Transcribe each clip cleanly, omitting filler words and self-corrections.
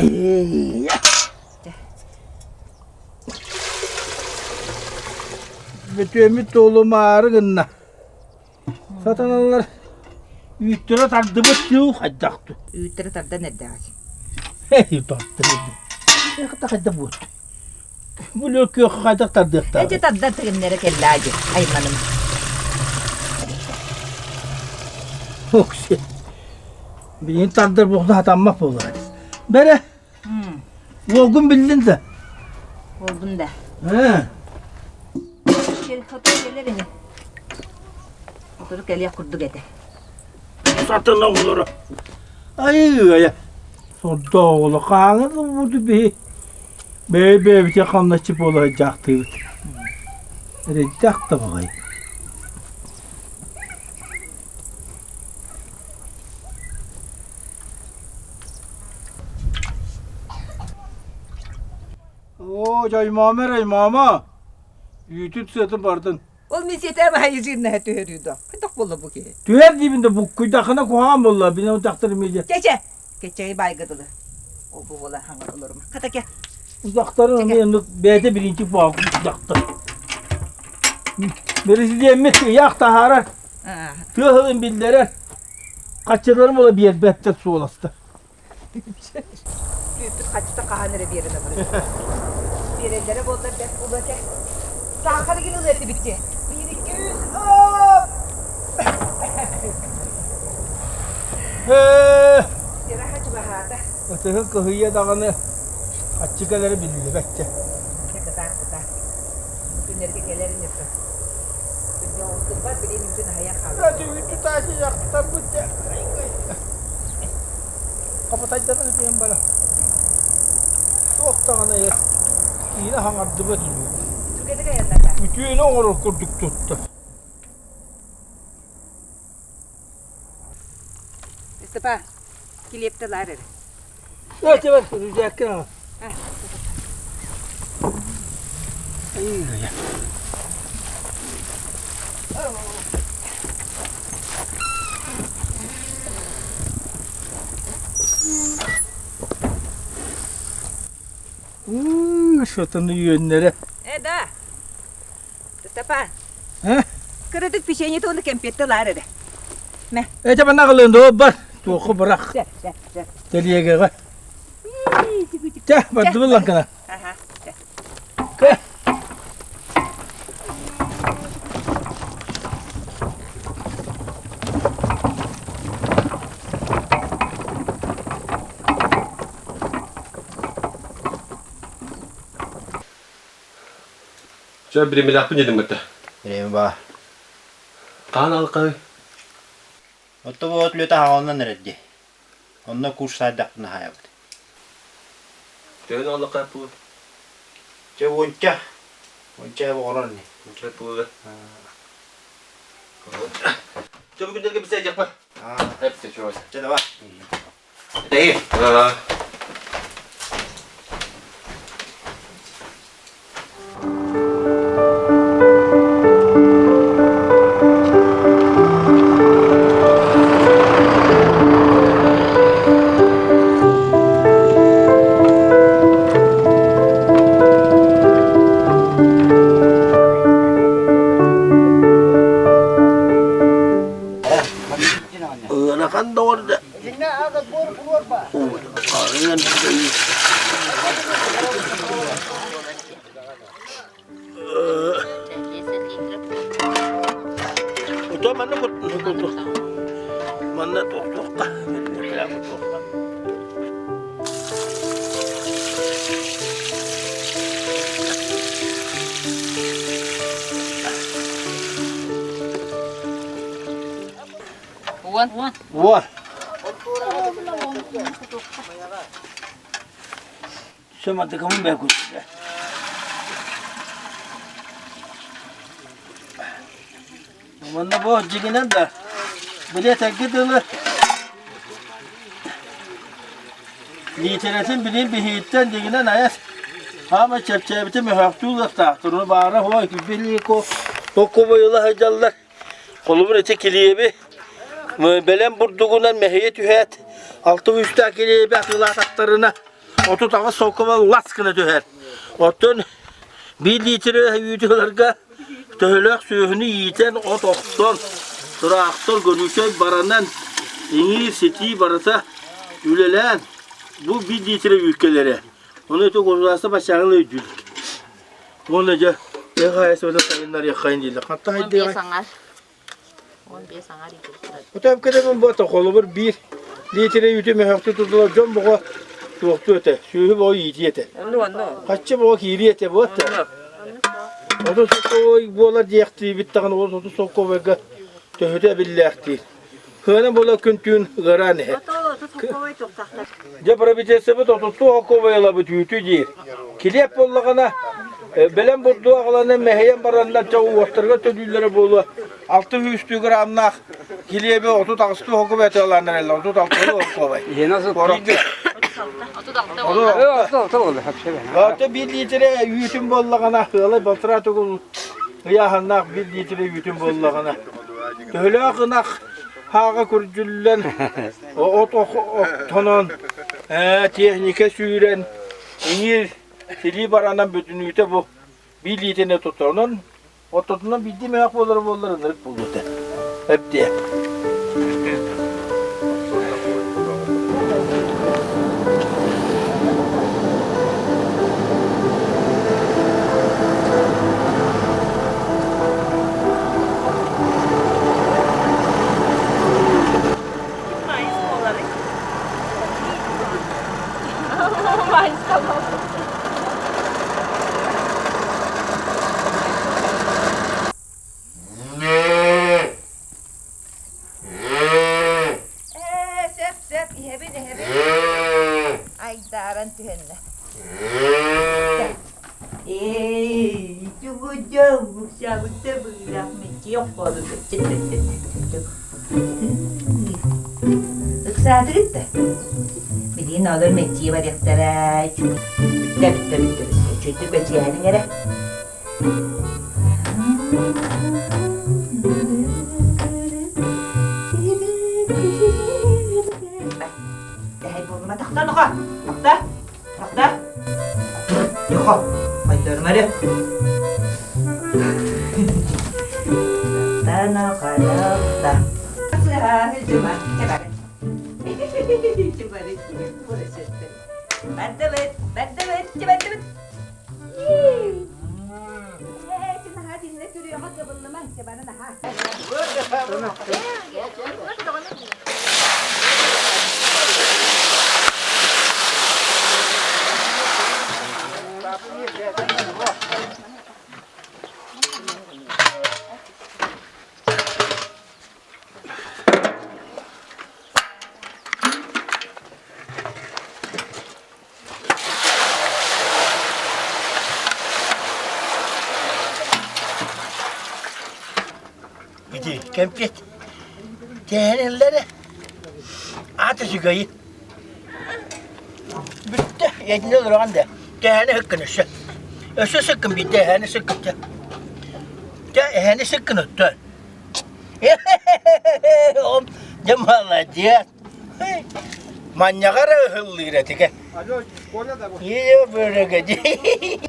Айыы. Бөтүөмүт туолумаары гынна. Сатаналар үүттэрэ тардыбыт дуу хайдах дуу? Үүттэрэ тардан эрдэҕэ. Эй, тартыбыт. Хайдах хайдах буот. Бу күөххэ хайдах тардыахтаах? Эти тардар тыгыннара кэллээ дии, айманым. Окси. Билигин тардар буохна хатаммат буоллаҕа. Бэрэ, уолгун биллин да? Уолбун да. Ээ. Хоту кэлэр ини. Сотору кэлиэх курдук этэ. Сатын оҕолоро. Айыы-айа. Сордоох оҕолор хааҥы ылбыты биһи бэйэ-бэйэбитин хамначчы буола сылдьаахтыыбыт. Эрэйдээх да баҕайы. Оо, дьоймомо эрэй, маама! Үүтүн сыатын бардын. Ол мин сиэтэ баайы жирнаһа түһэрүү до. Хайдах буолла бу киһи? Түһэр диибин да буккуйдахына куһаҕан буолла. Бин ол дьахтар эмиэ Чэ-чэ! Кэччэги баайга дылы. Ол бу буола хаҥар олорума. Хата кэ. Дьахтарын эмиэ оннук бэйэтэ бириинчик буолбут дьахтар. Президеммит ыйаах таһаарар, тыа сылын биллэрэр, хаччыларын буола биэрбэттэр суоласта. Түүппүт хаччыта хаһан эрэ биэрэн абырыыр. Биэрэллэрэ буоллар бэрт буолуо этэ. Саахар игин ылыа этибит дии. Биир, икки, үс, оп! Тираха чугаһаата. Ытыһы кыһыйа даҕаны аччык кэлэрэ биллибэт дьэ. Дьэ кытаах кытаах. Бу күннэргэ кэлэр ини Оҕустурбат билин үүтүн аһыйан хаалар. Үүтү таасы дьахтарбыт дьэ. Хапытайданан ытыйан баран. Туох даҕаны киинэ хаҥардыбат үһү. Түргэнник айанната. Үтүөнү оҥорор курдук туттар. Ыстапа, килиэптэ ылаар эрэ. Өтөбөр рюкзаккын аҕал. Сатаны үөннэрэ. Э, да. Степан. Э? Кыратык печенье уонна кэмпиэттэ ылаар эрэ. Мэ. Эти манна доо бар. Туоху бырах. Чэ, чэ, чэ. Тэлиэгэҕэ. Чэ, бардыбын лаҥкына. Аха, чэ. Кэ. Чэ, бириэмэлээхпин диэтим кытта. Бириэмэ баар. Хаан алкай. Отто буот үлэтэ хаҕаланан эрэр дии. Онно курс саайдахпына хаайабыт. Төһөн аллахха пула? Чэ уонча. Уонча оҕорор ини. Уонча пула. Чэ, бүгүн дэргэ бисэ дьахпа. Эпсе чуос. Чэ, давай. Эй. Ыарахан доҕор да Ото манна кут манна туохтуохха туохха Уон. Уон. Сөматыкамын бэ кутта. Манна бу дьигинэн да билет эргэ дылы литератын билин биһииттэн дьигинэн айас хаама чэпчээбити мөһөөхтүү ылыахтаахтар баара хуой билико токкубуйула сылдьаллар Холобур, ити килиэби бэлэм бурдугунан мэһийэ түһээт, алта үстээх килиэби атыылаатахтарына, 38 солкуба лас гына түһэр. Оттон биир лиитирэ үүтү ыларга төһөлөөх сүөһүнү иитэн, от охсон, тыраахтар, гөрүүчэй баранан, иҥиир, ситии барыта үлэлээн, бу биир лиитирэ үүт кэлэрэ. Ону ити государство баччааҥҥы өйдүүр. Уонна дьэ, тыа хаһаайыстыбатын сайыннарыаххайын дииллэр. Хантан 15 хайдыаҕай? аҥар. 15 аҥар иитиллэр. Отон кэлэмин буота холобур биир лиитирэ үүтү мөһөхтү тутулар дьон боҕо туохтуу этэ, сүөһү боҕо иитии этэ. Онну онну. Хаччы боҕо киирии этэ буотта. 30 солкуобай буолар диэхтиибит даҕаны ол 30 солкуобайга төһөтө эбиллээхтиир. Сыана буола күн-түүн ыараан иһэр. Дьэ правительствобыт отуттуу солкуобай ылабыт үүтү диир. Килиэп буоллаҕына бэлэм бурдук аҕаланан мэһийэн бараннар дьэ уостарыгар төлүүллэрэ буолуо. 600 граммнаах килиэби 38 солкуобай атыылаан эрэллэр, 36 солкуобай. Куоракка. 36. Биир лиитирэ үүтүн буоллаҕына, ыалай балтараа тугул ыйааһыннаах биир лиитирэ үүтүн буоллаҕына, Төһөлөөх ынах хааҕа күрдьүллэн, от оттонон, техника сүүрэн, иҥиир силии баранан бүтүнүүтэ бу биир лиитини тутар. Онон ортотунан биирдии мөөх буолара буоллар ынырык буолуо этэ. Эбдиэ. Ээ, сөп, сөп, иһэбин, иһэбин. Айдааран түһэннэ. Эй, тугудьам, буксабытта быылах миччи охходу Ыксаатыгыт да? Билигин олор мэччийэ барыахтара. Бүттэ, бүттэ, бүттэ, бүттэ. Үчүгдүк бэчиэһэниҥ эрэ. Бардыбыт, бардыбыт, бардыбыт. Ити кэмпиэт тэһэрэллэрэ аата үчүгэйин. Бүттэ, итиннэ олороҕун да тэһэни сыккын өссө. Өссө сыккын биирдэ эһэни сыккын дьэ. Дьэ эһэни сыккын оттон. Дьэ молодец. Манньаҕа эрэ ыһыллыыр этигэ. Ийэ бөрөгө дии.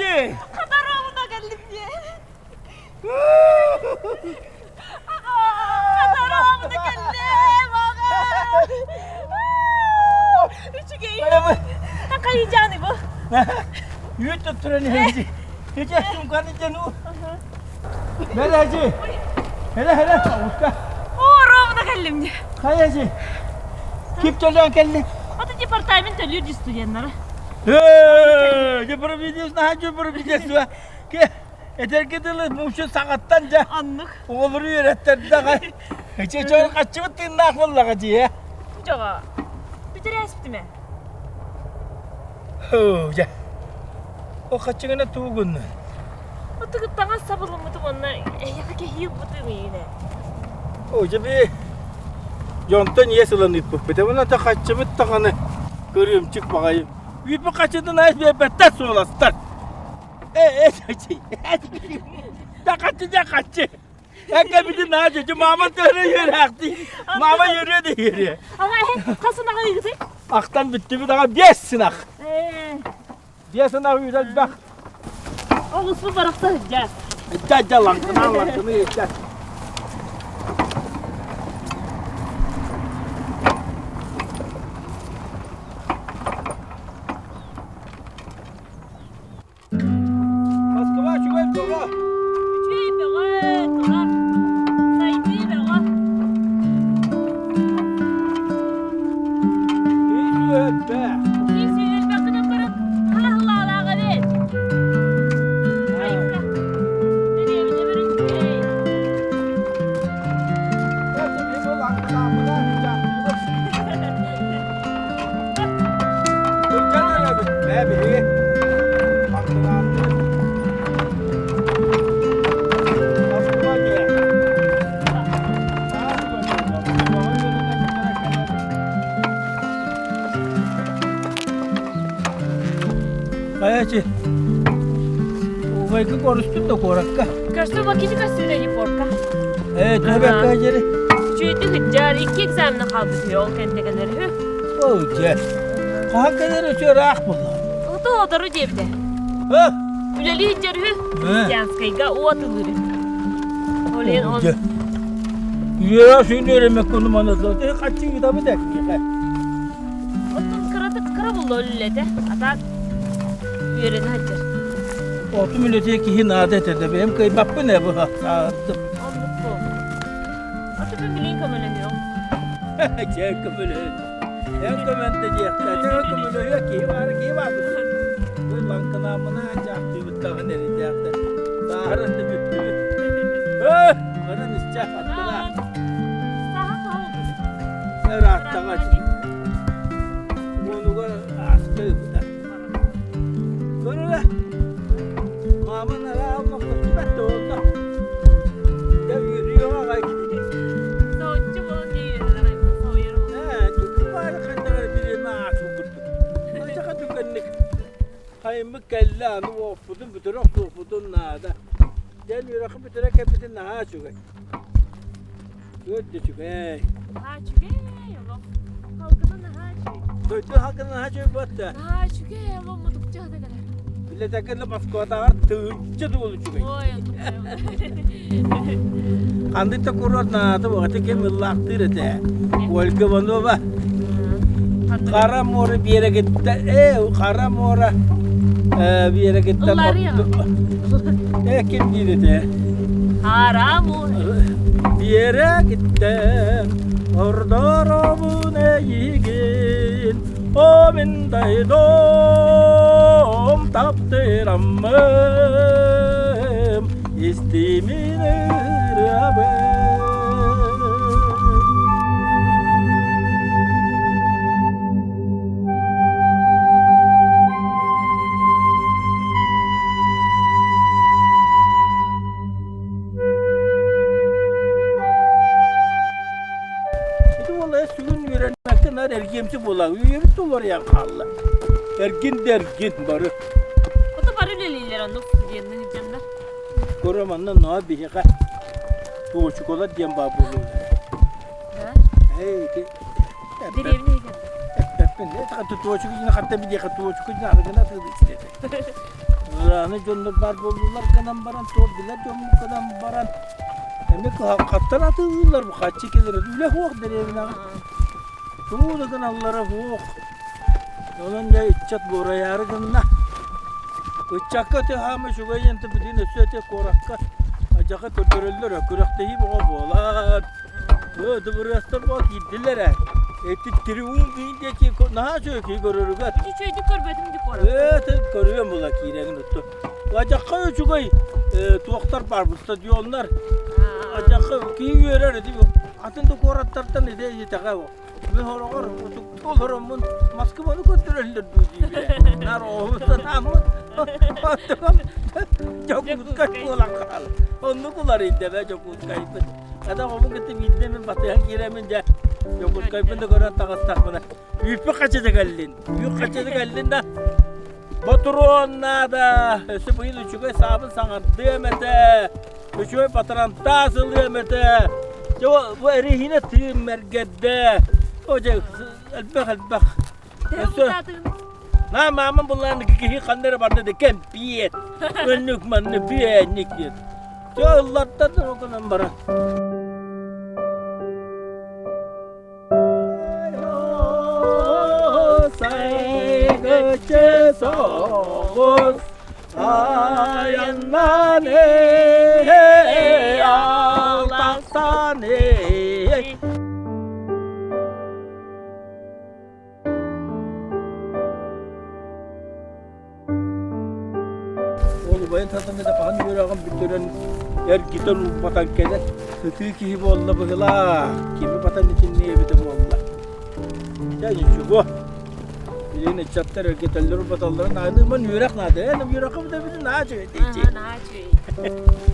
Хайачы! Хатаровна кэллим дии. Хатаровна кэллим, аҕа! Үчүгэй. Хайыжааны бу. Үүт туттуран иһэйди. Кече сумканы дьану. Бэлэжи. Хеле хеле уска. О, ровно кэллим дии. Хайажы. Кип төлөөн кэлли. Ото департамент төлүүр дии студеннара. Ээ, дьэ наһаа дьэ Ке этэргэ дылы мушу саҥаттан дьэ. Оннук. Оҕолору үөрэттэрдэ аҕай. Эчэ чор хаччыбыт тыыннаах буоллаҕа дии. Дьоҕо. Бүтэрээспитимэ. Оо, дьэ. О хаччыгына туугунна. Отугут таҥас сабылыммытым уонна эйиэхэ кэһии ылбытым иинэ. Оо, дьэ би дьонтон иэс ылан ыыппыппыт. Уонна та хаччыбыт даҕаны көрүөмчүк баҕайы. Үүппүт хаччытын айс биэрбэттэр суоластар. Э, э, да хаччы, да хаччы. Эккэбитин наһаа чөчү маама төһө үөрээхтии. Маама үөрүө да үөрүө. Аҕа хас ынаҕы ыйгытый? Ахтан бүттүбүт аҕа биэс ынах. Биэс ынах үүт элбэх. Оҕуспут барахса сылдьар. Дьа дьа лаҥкынаан лаҥкыны иһиттэ. Москва үчүгэй бөҕө. Үчүгэй бөҕө турар. Сайдыы бөҕө. Киһи Киһи гынан баран хаһылаалаах эбит. Айка. Дэриэбинэ бөрүнкэй. Хайачы, убайга көрүстүм да куоракка. Көрсө бакини көстүбүт аэропортка. Ээ, төһө дьери? Үчүгэйдик сылдьар, икки экзамена хаалбыт үһү, ол кэннэ кэлэр үһү. Оо, дьэ. Хаһан кэлэр өтө ыраах буолла. Ото отору диэбитэ. Үлэлии сылдьар үһү. Христианскайга уот ылыыр үһү. Ол иһин он... Үөрэ сүүнү өрөмөккө ону маны хаччы ыытабыт эккиэхэ. Оттон кыратык кыра булла үлэлэтэ. Атаат үөрэнэ сылдьар. Отум үлэтиэ киһи наада этэ да бэйэм кыайбаппын ээ бу сааһырдым. Оннук буол. Аты күн билигин көмөлөһүөҥ. Дьэ көмөлөһүн. Эн көмөнтө диэхтэ. Дьэ көмөлөһүө киһи баара киһи баар. Бу лаҥкынааммына дьаахтыыбыттаҕын эрийдээхтэр. Сааһыран да бүттүбүт. Өө, баран исчэ аттына. Сааһа хаһа болду? Ырааттаҕа. Уонугар ааста ыпта. Көрөрө. Мааман араа мохтохтубат да олла. Дьэ үөрүү аҕай. Соһуччу буолан диэйэллэр соһуйар Ээ, түкү баары ханнара бириэмэ аасыл курдук. Ачака түгэнник хайыммыт кэллэ аны уоппутун бүтэрэ охсуохпутун наада. Дьэн үөрэххэ бүтэрэ кэлбитин наһаа үчүгэй. Үөрдэ үчүгэй. Наһаа үчүгэй олох. Халгына наһаа үчүгэй. Дойду халгына наһаа үчүгэй буолла. Наһаа үчүгэй олох мутукча хата кэлэр. Билэтэ Москватааҕар тыһыынча дуол үчүгэй. Ой, Ханнык да курорт наада буолла ким ыллаахтыыр этэ. Ольга Иванова Хара муора биэрэгиттэн ээ Хара муора биэрэгиттэн ээ ким диир этэ Хара муора биэрэгиттэн ордоробун эйигин о мин дойдум таптыраммым истимин ырыабын. Ити уола сүгүн үөрэнмэккэ наар эргиэмси буола үөрүт уларыйан хаалла. Эргин да эргин бары. Ото бары үлэлииллэр оннук студенныы сылдьаннар. Көрө манна ноо биһиэхэ туочукалар диэн баар буолуо. Эй, ити Деревня иһигэр. эппэппин. Это туочуку дьиҥэ хатта биһиэхэ туочуку дьиҥэ арыгына атыылыы ситэтэ. Аны дьоннор баар буоллулар гынан баран, туох билэр дьоммут гынан баран, эмиэ кыһалҕаттан атыылыыллар бу хаччы кэлэр үлэ суох дэриэбинэҕэ. Тугу да гыналлара суох. Онон дьэ ыччат буорайаары гынна. Ыччакка ити хаама үчүгэй диэн билигин өссө ити куоракка адьака көрдөрөллөр күрэхтэһии бөҕө буолар. Дыбырыастар буол киирдилэр ээ. Эти трибун биин диэки наһаа үчүгэй киһи көрөрүгэр. Үчүгэйдик көрбөтүм ди куорат. Ээ, көрүөм була киирэгин отту. Адьакка үчүгэй туохтар бар бу стадионнар. Адьакка киһи үөрэр ити атын да куораттартан ити итэҕэ Мин хороҕор утуктуу олороммун Москваны көрдөрөллөр дуу диибин. Нар оҕобун санааммын Дьокуускай буолан хаал. Оннук уларыйда бэ Дьокуускайбыт. Хата оҕобун кытта биирдэ мин батыһан киирэммин дьэ Дьокуускайбын да көрөн таҕыстахпына үүппүт хачыта кэллин. Үүт хачыта кэллин да Ботуруон наада. Өссө быйыл үчүгэй саабын саҥардыам этэ. Үчүгэй патарантаас ылыам этэ. Дьэ бу эриһинэ тыын мэргэрдэ. О дьэ элбэх элбэх. Өссө На маамам буллаан киһи ханна эрэ барда да кэмпиэт. Өннүк манны биэнник диэн. Дьэ ыллартан гынан баран. Сайгычы соҕус айаннан алтахтан Ол убайын сатаммыта хаһан үөрэҕин бүтэрэн эргитэн уурбатан кэлэн сытыы киһи буолла быһылаах, кими батан итинниэ эбитэ буолла. Дьэ ничего. Билигин ыччаттар эргитэллэр урбаталларын ааныман үөрэх наада. Эн үөрэххэ бүтэ наһаа үчүгэй Наһаа үчүгэй.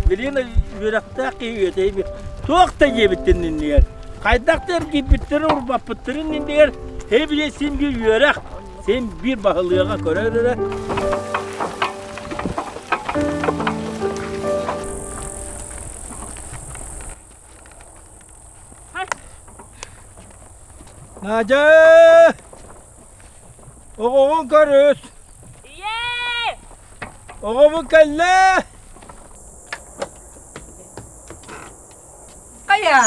Билигин үөрэхтээх киһи үөтэйби. Туох да диэбиттин иннигэр. Хайдах да эргийбиттэрин урбаппыттарын иннигэр эбие син биир үөрэх Син биир баһылыаҕа көрөр эрэ. Надя! Оҕоҕун көрүс! Ийээ! Оҕобун кэллэ! Хайа!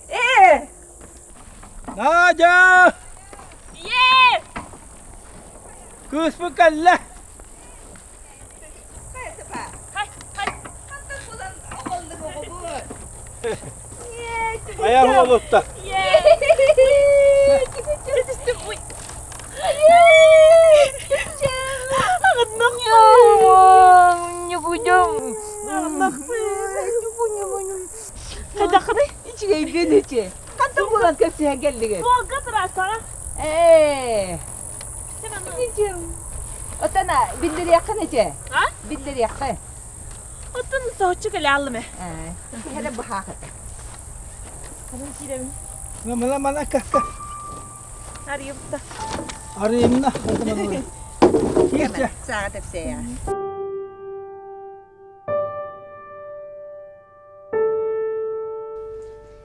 Ээ! Надя! Ийээ! Кыыспыт кэллэ! Айах уолутта. Хайдаххыный? Үчүгэйбин үчү. Хантан буолан көрсүһэн кэллигит? Суолга трассаҕа. Ээ. Оттон биллэриэххин ити. А? Биллэриэххин. Оттон соһуччу кэлэ аллым ээ. Ээ. Киһи быһаах этэ. Ханан киирэбин? Мала мала какка. Арыйыбыта. Арыйымна. Киирчэ. Сааҕа тэпсэйэ.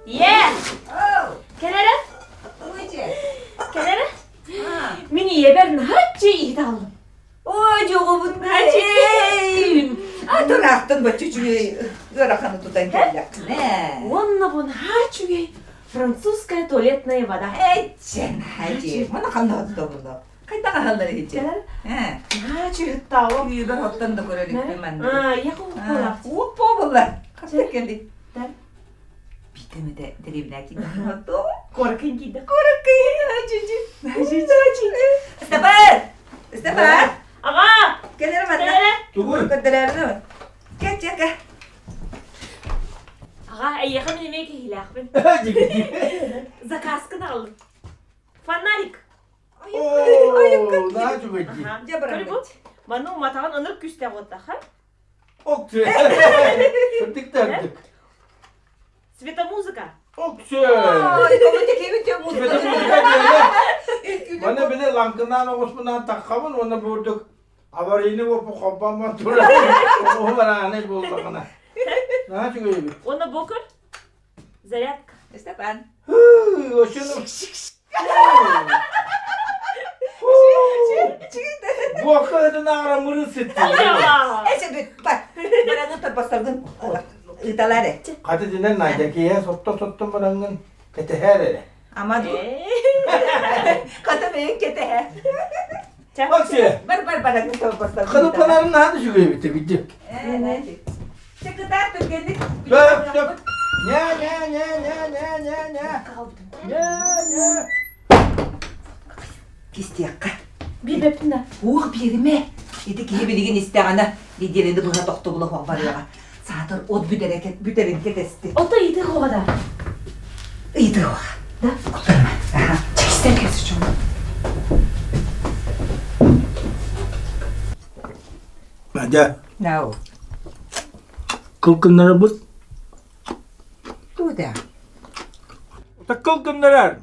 Ийээ! Кэлэрэ? Кэлэрэ? Мин ийэбэр наһааччы иһит аҕаллым. Ой, дьоҕубут наһааччы! Атыраахтан бачча үчүгэй ыараханы тутан кэллэххинэ. Уонна бу наһаа үчүгэй французская туалетная вода. Эччэ, наһаа Мана ханна оттобуну? Хайдах аһаллар иһичи? Ээ. Наһаа чыһыттаабы. Күйүгэр оттон да көрө иликпин манна. Аа, ийэ куһукталаах. Уоп буолла. Хатта кэлли. Биитэмэтэ дэриэбинэ киирдэ. Куоракын киирдэ. Куоракын. Чүчү. Степан! Степан! Аҕа! Кэлэр манна. Тугуй? Көрдөрөөрү. Кэл, чэкэ. Аҕа, эйиэхэ мин эмиэ киһилээхпин. Заказкын аҕаллым. Фонарик. Оо, наһаа үчүгэй дии. Дьэ бараммыт. Маны уматаҕын ынырык күстээх уоттаха. Оксө. Сырдык Светомузыка. Оксө. Ой, кому музыка. Маны били лаҥкынаан оҕуспунаан таххабын уонна бурдук аварийный уопу холбооммон турар. Оҕуһум араанай буоллаҕына. Наһаа үчүгэй эбит. Уонна бокер. Зарядка. Степан. Һыы, Буокка ытын аарамырын сыттын. Эсэ бүт, бар. Бараны торбосторгун ыыталар э. Хаты динен Надя киһи соттон-соттон бараҥҥын кэтэһээр эрэ. Ама дуу. Хата бэйэҥ кэтэһэ. Оксия. Бар бар бараҥҥын торбосторгун. Ханып панарын наһаа да үчүгэй эбит бидди. Чэ кытаат түргэнник. Сөп сөп. Нэ нэ нэ нэ нэ нэ нэ. Нэ нэ. Кистиэххэ. Биэрбэппин да. Уох биэримэ. Ити киһи билигин истэҕинэ нэдиэлэни быһа тохтобула суох барыаҕа. Саатар от бүтэрэ бүтэрин кэтэстин. Ото ыйытыах да. Ыйытыах. Да? Куттарма. Аха. Чэкистэн кэлсэ чоҥ. Надя. No. Кыл гыннарабыт. Тугу да? Кыл гыннарар.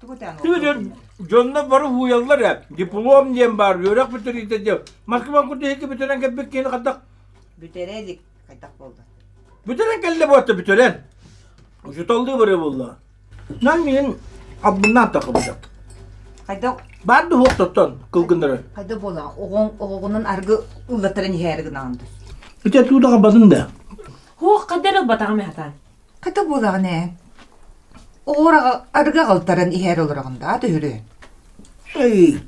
Тугу да? Түгүдэр дьонно бары һууйаллар ээ. Диплом диэн баар, үөрэх бүтэриитэ диэн. Москва курдук иһикки бүтэрэн кэлбит киһини хайдах Бүтэрэ илик хайдах буолла? Бүтэрэн кэллэ буолта бүтэрэн. Учуталлыы барыы буолла. Нан миин албыннаан тахыбытат. Хайдах Баар да суох тоттон кылгыннары. хайда буола оҕоҥ оҕоҕунан аргы ыллаттаран иһээри гынаҕын дуу? Ити туудаҕа бадын да. Хуох қадар ылбатаҕым хатан. Хайда буолаҕын ээ? Оҕор аргы аҕалтаран иһээри олороҕун да төһүрү. Эй.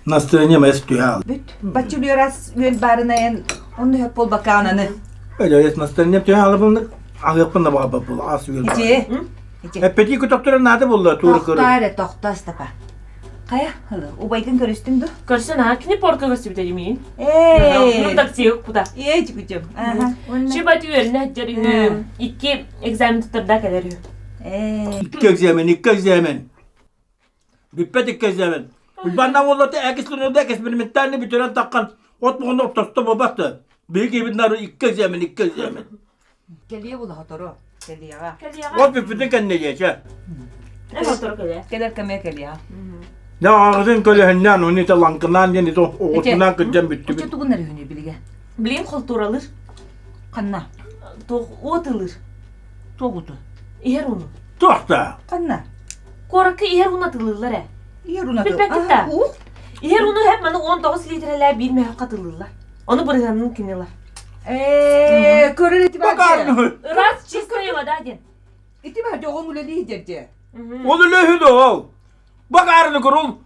Настроение мэс түһэ Бүт. Баччы үөрас үөл баарынайын онну хөп буолбакаананы. Өлөйөс настроение түһэ алабыннык аһыахпын да баҕарбат буол ас үөл. Ити. Ити. Эппетии көтөхтөрө наада буолла тууру Тохтоо көрө. эрэ, тохтоо Степа. Хайа, убайгын көрүстүҥ ду? Көрсөн аа кини порка көрсүбүтэ димиин. Ээ. Ну такси укпута. Ээ, чүкүчүм. Аха. Шибат үөрүнэ дьэр үһү. Икки экзамен туттарда кэлэр үһү. Ээ. Икки экзамен, икки экзамен. Бүппэт икки экзамен. Уйбанна уоллата экс экспериментальный бүтэрэн таххан от бугун оттосто буолбатты. Биһиги киһибит нары икки экзамен, икки экзамен. Кэлиэ була хотору. Кэлиэҕэ. Кэлиэҕэ. От бүппүтүн кэннэ диэчэ. Э хотору кэлиэ. Кэлэр кэмэ кэлиэҕэ. Я ааҕытын көлөһүннээн, уну ите лаҥкынаан диэн ите оҕотунан кырдьан Очо бүттүбүт. тугун эрэ үһүнүй билигэ? Билигин холтууралыыр. Ханна? Туох уот ылыр. Туогуту? Иһэр ууну. Туохта? Ханна? Куоракка иһэр ууну атылыыллар ээ. Иһэр ууну Билбэккит да? Иһэр ууну һэп маны 19 литрэлээх биир мөһөххө атылыыллар. Ону бырыһыанын кини ылар. Ээ, көрөр ити бар. Ыраас чистая вода диэн. Ити бар жоҕун үлэлии дьэрдьэ. Ол үлэһи да ол. Бакаарыны көрул.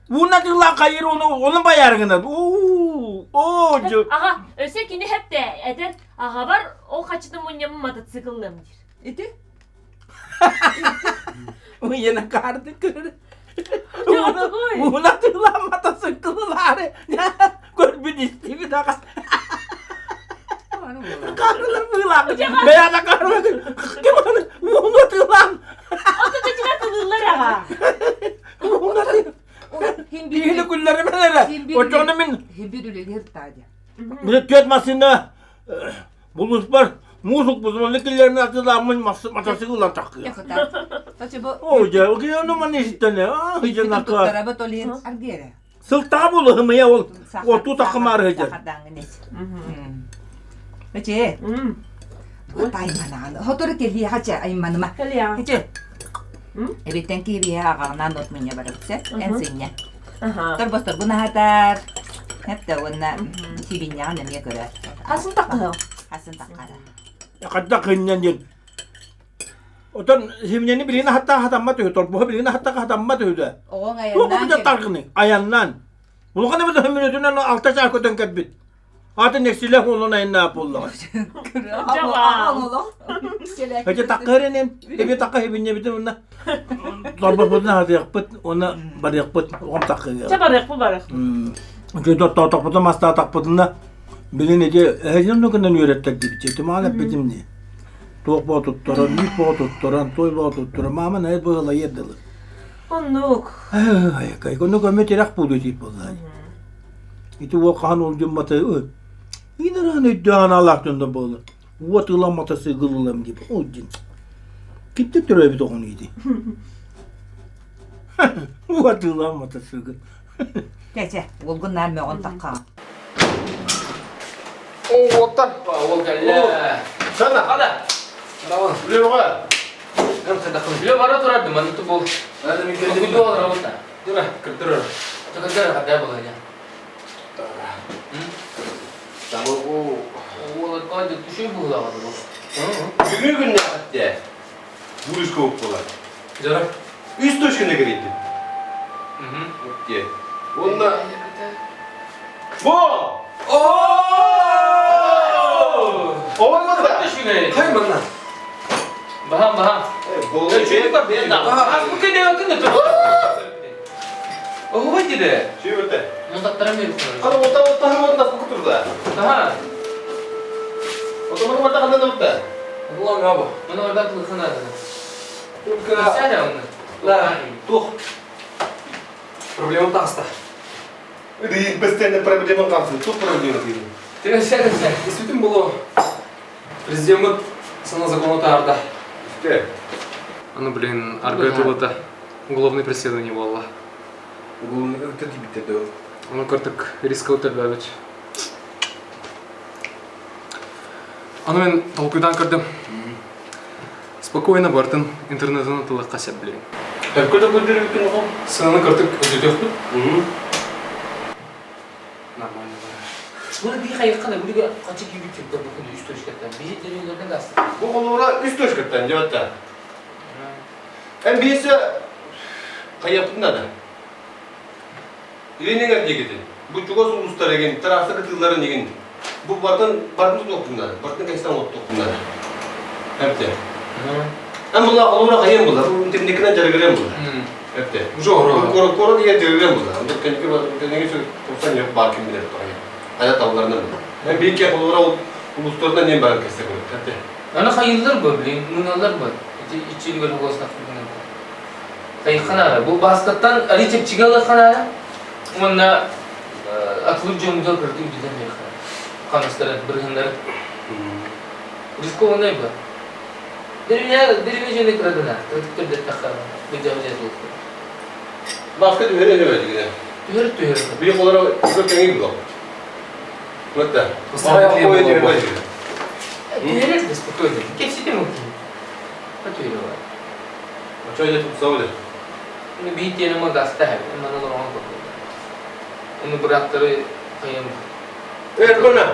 Уунна тыллаах хайыр уну onun bayarıгынан. Уу, оо, Аҕа, өссө кини хэпте этэр аҕабар ол хачытын мунньаммын мотоцикллыам диир. Ити? Уйена карды көр. Уна тыллаах мотоцикллаары. Көрбүт истибит аҕа. Карылар быылаах. Бэйэҕэ карылар. Ким уна тыллаах. Ото чычыга тылыыллар аҕа. Уна Биһини күллэримэн эрэ. Оччоҕуна мин Химбир үлэлиир таадьа. Били түөрт массыына булуспар муус укпутум, онно киллэримин атыылааммын матасыгыллан таххыа. Оо дьэ, океану маны иһиттэнэ, аа ыйдьанака. Туттарабыт ол иһин аргиэрэ. Сылтаҕа булуһумуйа ол отуу таххымаары сылдьар. Эчээ. Айманаан. Хотору кэлиэҕэ чэ айманыма. Кэлиэҕэ. Эчээ. Эбиттэн киһибиһэ аҕаҕынаан от мунньа барабыт эн сынньа. Торбосторгун аһатар. Хэптэ уонна сибинньэҕин эмиэ көрөр. Хасын таккыһыл. Хасын таккара. Хайдах гынньан диэн. Отон симньэни билигин аһаттаах хатаммат үһү, торбоһу билигин аһаттаах хатаммат үһү да. Оҕоҥ Туох айаннаан бу таргыны айаннаан. Улахан эбит мүнөтүнэн алта чаас көтөн кэлбит. Атын нэксилэх уолун айаннаап буоллаҕа. Хотя таккырынын, эби такка хибиннебитин уонна торбоспутун аһатыахпыт уонна барыахпыт оҕом таккыга. Чэ барыахпыт барыах. Үчүгэй тоттоотохпутун мастаатахпытына билин ити эһэдин гынан үөрэттэр диэбит. Тимаан эппитим дии. Туох боо туттаран, үүт боо туттаран, той боо туттаран, маама наһаа быһылайыар дылы. Оннук. Ай, оннук өмө тирэх буолуо диир буоллаа. Ити уол хаһан улдьуммата иин өйдөөн анаалаах дьон да буолар. Уот ыламмата сыгылылам дип. Ол дьин. Киттэ төрөөбүт оҕону ити. Уот ыламмата сыгыл. Чэ, чэ, уолгун наар мөҕөн тахха. О, уоттар. Уол кэллэ. Сана. Хана. Үлэ бөҕө. Үлэ бара турар манна бу. Куду олоробут Дура, кырдырар. Кырдырар хадда буланя. Уолатка түшүй буһулаган бу. Бүгүн күннээхтэ. Бурус көп болар. Жара. Үс точканы кирейді. Өтте. Онна Бу! О! Түшүгэй. Хай манна. Баһам баһам. Оһуба диде. Сүйбүтэ. Ну таттарам бер. Аны ота ота ота кутурда. Таха. Ота маны барда хандан отта. Улан габа. Маны орда тылхана. Только Сәле оны. Да, тух. Проблема таста. Ди постоянно проблема камсы. Тут проблема дейdi. Тебе сәле сәле. Действительно было. Президент сана закон тарда. Үсте. А ну блин, арга это уголовное преследование было. Уголовный өтө дибитте дөө. Ону кыртык риска өтөлбөбүт. Аны мен толкуйдан көрдүм. Спокойно бартын интернетин тылыкка сеп билем. Өккөдө көдөрүп күн хом. Сынаны кыртык өтөтөкпүт. Нормально бар. Bunu bir hayırkana buraya kaçık gibi çıktı bu konu üç точкадан. Bir derilerden gazete. Бу холура үс точкаттан жабатта. Эм биесе каяптын да. Илинеңер дегеди. Бу чугас улустар еген, трасса кытыларын деген. Бу бартын бартын токтундар. Бартын кайстан от токтундар. Эпте. Эм була холура кайын була. Бу интернеттен жаргырен була. Эпте. Уже оро. Кора кора деген жаргырен була. Бу кенки бар, кенки сө 90 yok бар ким билер кайын. Аят алларынан була. Эм бийке холура улустардан не бар кесте көрөт. Эпте. Аны hayırlar bu bilin, mınalar bu. İçi içi gol olsa Хайханара. Бу баскаттан али чигалы ханара. Мына атылып жомуза кырды үдүдөн механа. Каныстары, биргендер. Рискованный бу. Деревня, деревня жөнө кырадына. Кырдыктыр деп тахара. Бу жабы жазылып. Баска түһәрә деген. Түһөр түһөр. Bir холура көп кеңей була. Мытта. Поставить Ой, левую ой, Түһөр спокойно. Кепсите мүмкүн. Түһөр бар. Чой деп сауды. Bunu bir yerime gazete hem. Hemen onu ona bakıyorum. Onu bıraktırı kayım. Evet, bana.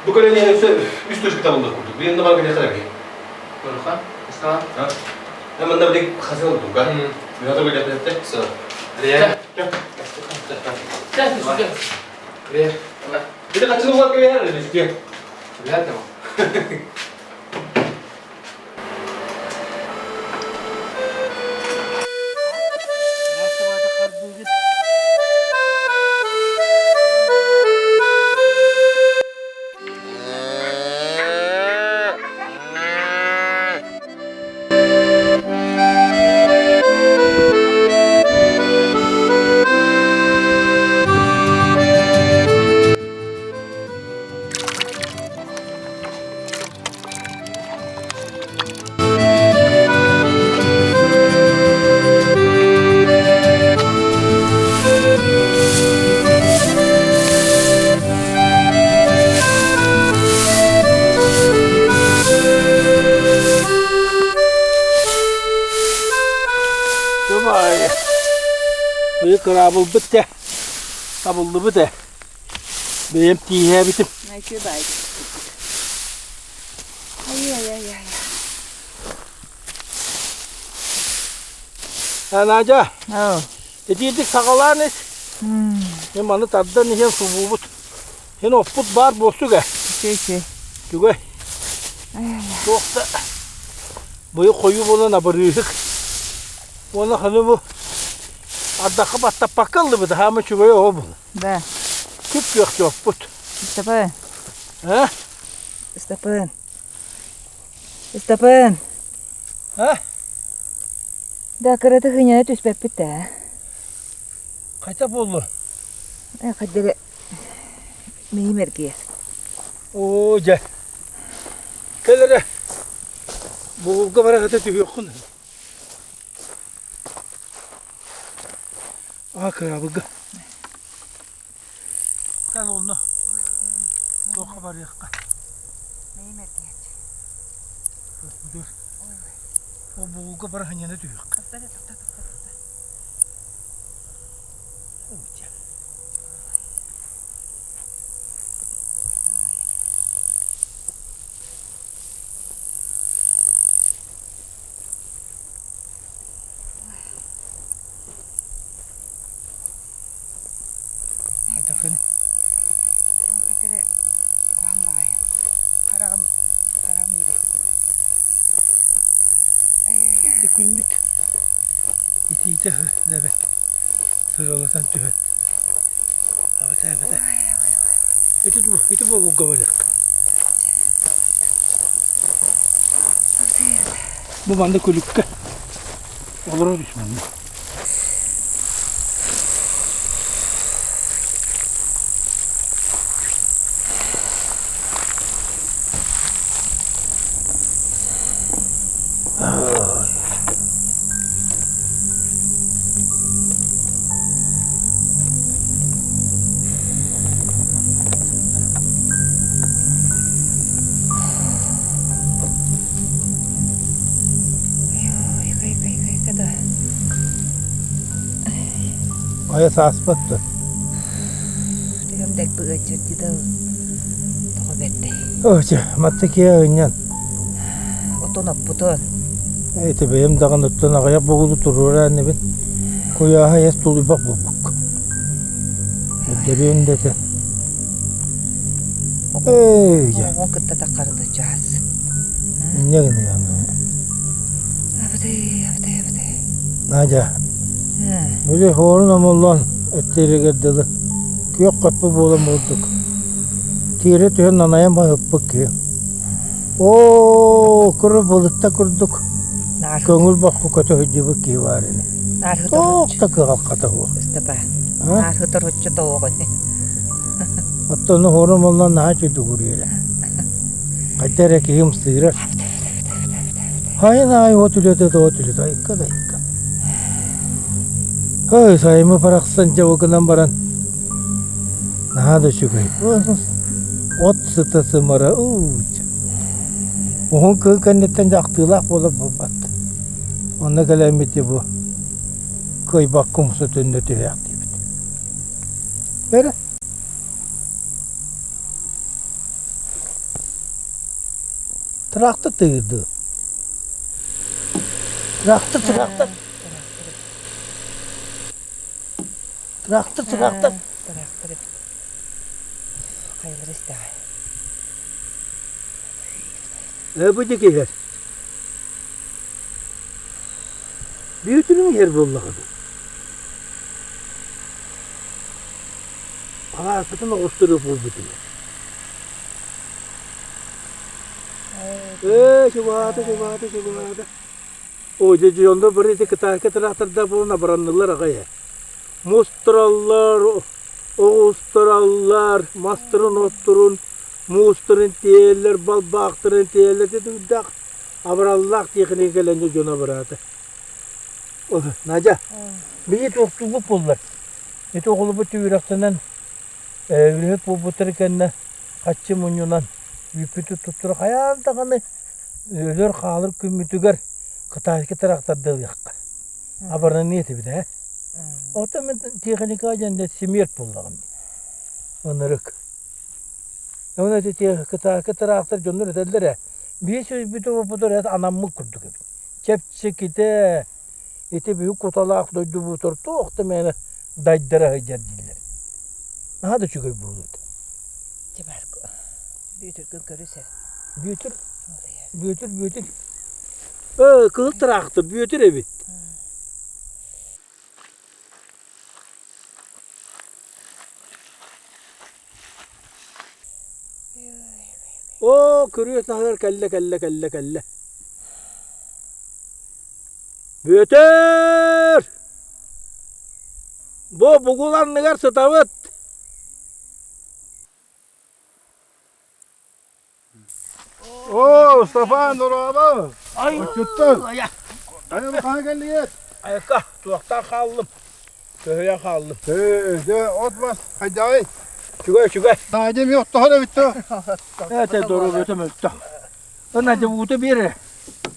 Bu kadar yani üst точка табылды kurduk. Bir yanında banka ne kadar ki? Görürsen. İslam. Ha? Hemen de bir hasıl olduk ha. Bir hata böyle yaptı. Все. Реально. Sen üstü. Привет. Bir de kaçını var gibi her üstü. Привет, ему. Давай. Быйы кыраабылбыт те. Табыллыбыт э. Бэйэм тииһээбитим. Ай-яй-яй-яй. Надя, Оо. итиитик саҕалаан ис. Мен маны тардан иһэн субуубут. Һин оппут баар буолсук ээ. Үчүгэй. Үчүгэй. Туохта быйыл хойуу буолан абырыыһык. Уонна ханы бу ардахха баттаппакка ыллыбыт хаама үчүгэй оҕо буолла. Да. Күп-күөх дьоппут. Ыстапаан. А? Ыстапаан. Ыстапаан. А? Да, кыраты хыняна түспэппит да. Хайта буолла? Э, хаддere миим эргийэр. Оо дьэ. Кэл эрэ. Бугулга бара сата түһүөххүн. Аа кыраабыга. Кэл онно. Туохха барыахха. Миим эргийэр. Dur. Ол бугулга бара ханьана түһүөххэ. Хайдахын? Хатыры куһаҥ баҕайы. Хараҕым хараҕым иирэ. Ити күммүт итиитэ эбэт сыралатан түһэн. Абата абата. Ити ити буолугга барыахха. Бу манна күлүккэ олоро түс манна. Айа сааспат да. Түһэм дэлби ыалдьар да тоҕо бэрдэй. Өө, матта киэ ынньан. Отон оппутун. Ити бэйэм даҕаны оттон аҕыйах бугулу туруора иннибин куйааһа эс тулуйбах буолбукка. Эрдэриэн да этэ. Эй, дьэ. Оҕоҕун кытта таххарыта чаас. Инньэ гыныам. Абытай, абытай, абытай. Надя, били хоорун омоллон эттиэригэр дылы күөх көппө буолан бурдук. Тиэрэ түһэн нанайан баһыппыт киһи. Оо, куру былытта курдук көҥүл босхо көтө сылдьыбыт киһи баар ини. Туох да кыһалҕата суох. Ыстапа, наарһытар оччо тоҕоҕун. Оттон хоорун омоллон наһаа үчүгэй Хайда эрэ киһи ымсыырар. Хайын аайы от үлэтэ да от үлэтэ айыкка да айыкка. Ой, сайымы барахсан дьэ гынан баран наһаа да үчүгэй. От сыта сымара ууча. Уһун кыһын кэнниттэн дьэ ахтыылаах буолар буолбат. Онно кэлэммит бу кыайбакка умса төннө түһээхтиибит. Эрэ. Трактор тыырды. Трактор, трактор. Трактор, трактор. Трактор эбит. Хайалара истэҕэ. Э, бу диэки иһэр. Бүөтүрүҥ иһэр буоллаҕа дуу. Алааспытын оҕустарыа буолбут ини. Ээ, чугаһаата, чугаһаата, чугаһаата. Оо, дьэ, дьоннор бары ити кытаакы тыраахтардаах буолан абыраннылар аҕай ээ. Мустараллар, оҕустараллар, мастарын отторун, муустарын тиэйэллэр, балбаахтарын тиэйэллэр. Ити үрдээх абыраллаах тиэхиньикэ кэлэн дьэ дьоно абыраата. Надя, биһи туохтуубут буоллар. Ити оҕолорбут үөрэхтэнэн үлэһит буолбуттара кэннэ хаччы мунньунан үүппүтү туттара хайаан даҕаны өлөр-хаалар күммүтүгэр кытайскай тыраахтарда ылыахха. Абараныа этибит ээ. Оттон мин тиэхиникаҕа диэн дьэ смерть буоллаҕым дии. Ынырык. Уонна ити кытаакы тыраахтар дьоннор этэллэр ээ, биир өйбүт-уоппутугар эт анаммыт курдук эбит. Чэпчэкитэ, ити биһиги куталаах дойдубутугар туох да мээнэ дайдара сылдьар дииллэр. Наһаа да үчүгэй буолуо этэ. Дьэ баар Бүөтүргүн көрүс эр. Бүөтүр, Бүөтүр, Бүөтүр. Ээ, кыһыл тыраахтыр Бүөтүр эбит. Оо, күрүө таһыгар кэллэ, кэллэ, кэллэ, кэллэ. Бүөтүр! Бу бугул анныгар сытабыт. Оо, Степан, дорообо! Отчуттар! Айыл хаһан кэллигит? Айка, туохтан хааллым? Көһүйэн хааллым. Ээ, дьэ, от мас хайдаҕый? Үчүгэй, үчүгэй. Надя эмиэ оттоһор эбит дуо? Ээ, доруобуйата мөлтөх. Надя, уута биэр эрэ.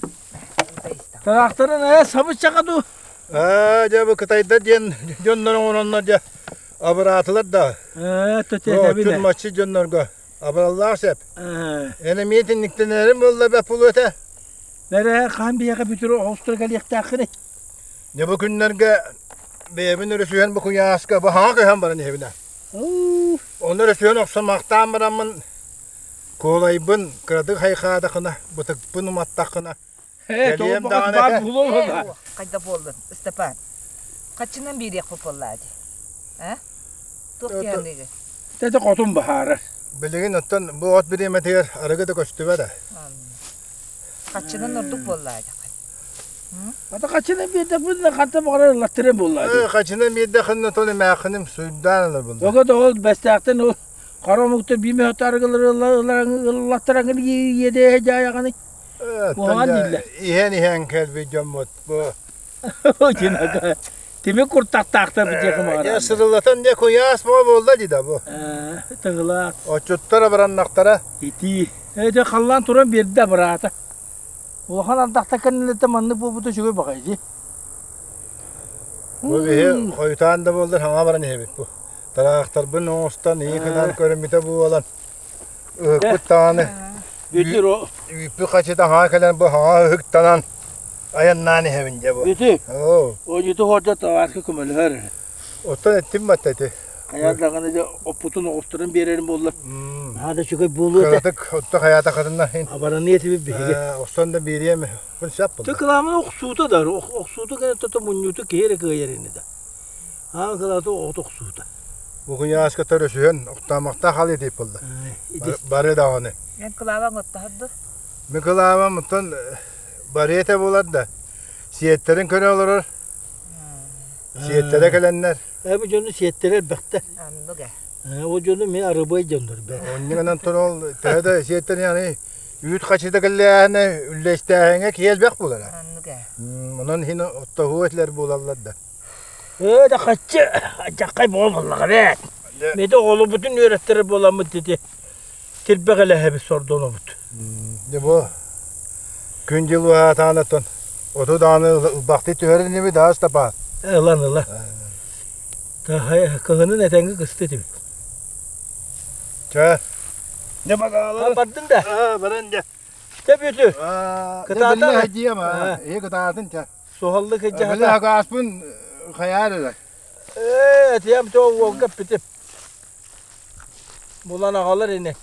Уута истэҕэ. Тараахтарын ээ сабыччака дуу? Аа, дьэ бу кытайдар диэн дьоннор оҥороннор дьэ абыраатылар да. Ээ, төтөтөбүнэ. Отчут маччы дьоннорго абыраллаах сөп. Ээ. Эн эмиэ итинниктэнэрим буолла бэ пулуота. Бэрэ хаан биһиэхэ бүтүр оҕустура кэлиэхтээххиний? Дьэ бу күннэргэ бэйэбин өрүсүһэн бу куйааска бу хаҥа көһөн баран иһэбин аа. Ону өрүсүһэн охсомахтаан бараммын куолайбын кыратык хайхаатахына, бытыкпын уматтаххына Ээ, кэлиэм даҕаны этэ. Хайда буоллун, Ыстапаан? Хаччынан биэриэхпит буоллаа дии. А? Туох диһаныгы? Тete хотун баһаарар. Билигин оттон бу от бириэмэтигэр арыгы да көстүбэт ээ. Хаччынан ордук буоллаа дии. Ата хаччынан биэрдэхпинэ ханта баҕарар ыллаттырым буоллаа дии. Ээ, хаччынан биэрдэххинэ тон эмээххиним суйдаан ылар буолла. Ого да ол бэстээхтэн ол хара омуктар биир арыгылары ыллаттараңын иэдээһэ дьаайаҕаны. Куһаҕан дииллэр. Иһэн иһэн кэлбит дьоммут бу. Тимир куртахтаахтар бу диэки маҕаран. Дьэ сырылатан дьэ куйаас буо буолла дии да бу. Тыгылаах. Отчуттар абыраннахтара. Итии. Ээ дьэ халлаан туран биэрдэ абыраата. Улахан ардахта кэннилэртэн маннык буолбута үчүгэй баҕайы дии. Бу биһи хойутаан да буоллар хаҥа баран иһэбит бу. Тараахтарбын оҥостон ии гынан көрүммүтэ буолан ыһыкпыт даҕаны Бүтүр о. үүппүт хачыта хаҥа кэлэн бу хаҥа ыһыктанан айаннаан иһэбин дьэ бу. Бүтү. Оо. Оонньууту хоордо табаарка көмөлөһөр. Оттон эттим батта ити. Хайа даҕаны дьэ оппутун оҕустаран биэрэрим буоллар. Наһаа да үчүгэй буолуо этэ. Кыратык отто хайаата хатынна. Абараныа этибит биһиги. Охсон да биэриэм күн сөп Ты буолла. кыламын охсуута да, охсуута кэнэ тото мунньууту киһи эрэ кыайар ини да. Аан кылааты от охсуута. Бу куйааска төрөсүһэн охтоомохтоох хал этип буолла. Бары даҕаны. Эн кылаабаҥ оттоһорду? Мин кылаабам оттон бары этэ буолар да. Сиэттэрин көрө олорор. Сиэттэрэ кэлэннэр. Ээ бу дьону сиэттэрэ элбэхтэр. Оннук ээ. Ол дьону мин арыбай дьоннор бэ. Онньугунан турал төһө да сиэттэрин аны үүт хачыта кэллээһинэ үллэстээһиҥэ киһи элбэх буолара. Оннук ээ. Онон иһин оттоһуу этилэр буолаллар да. Ээ да хаччы дьаххай буола буоллаҕа бээт. Меди оҕолорбутун үөрэттэрэр буоламмыт ити тирбэх элэһэбит сордонобут. Дьэ бу күн-дьыл уһаатаҕына оттон оту даҕаны ылбахтыы түһэр инибит аас тапаат. Ылан ыла. Кыһынын этэҥҥэ кысты этибит. Чэ. Дьэ багаалар. Бардын да. Аа, баран дьэ. Чэ бүтү. Кытаатан. Кытаатан. Ээ, кытаатын чэ. Суһаллык Били хагааспын хайаар эрэ. Ээ, этиэм то уолга эппитим. Булан аҕалар ини.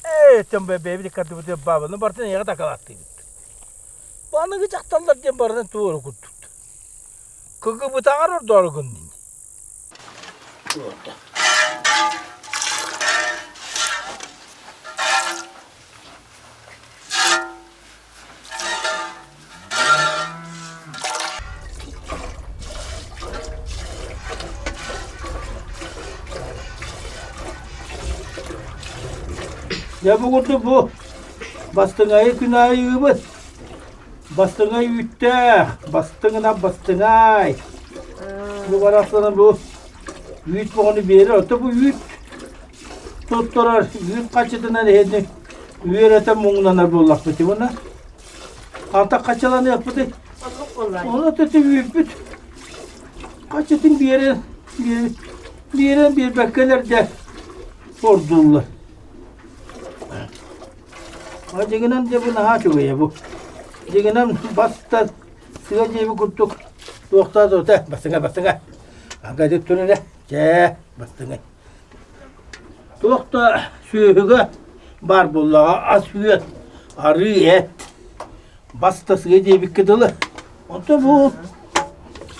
Ээ, тем бэйбит иккардыбыт баабыны бартын эйиэхэ дакылааттыыбыт. Аныгы дьахталлар диэн барытын туору курдук. Кыгыбытаҕар ордоору гыннын. Дьэ бу курдук бу бастыҥайы күн аайы ыыбыт. Бастыҥай үүттээх, бастыҥынан бастыҥай. Бу барахсаны бу үүт боҕону биэрэр. Оттон бу үүт туттарар үүт хаччытынан иһини үөрэтэ муҥнанар буоллахпыт уонна антах хаччыланыахпытый Ону төтө үүппүт хаччытын биэрэн биэрэн биэрбэккэлэр дэ ордуллар. А дьиҥинэн дьэ бу наһаа үчүгэйэ бу. Дьиҥинэн баста сыа дьиэби курдук туохтаа да бастыҥа бастыҥа. Ага дик турара чээ бастыҥа. Туох да сүөһүгэ баар буоллаҕа ас-үөт, арыы эт, бас да сыа диэбиккэ дылы. Онтон бу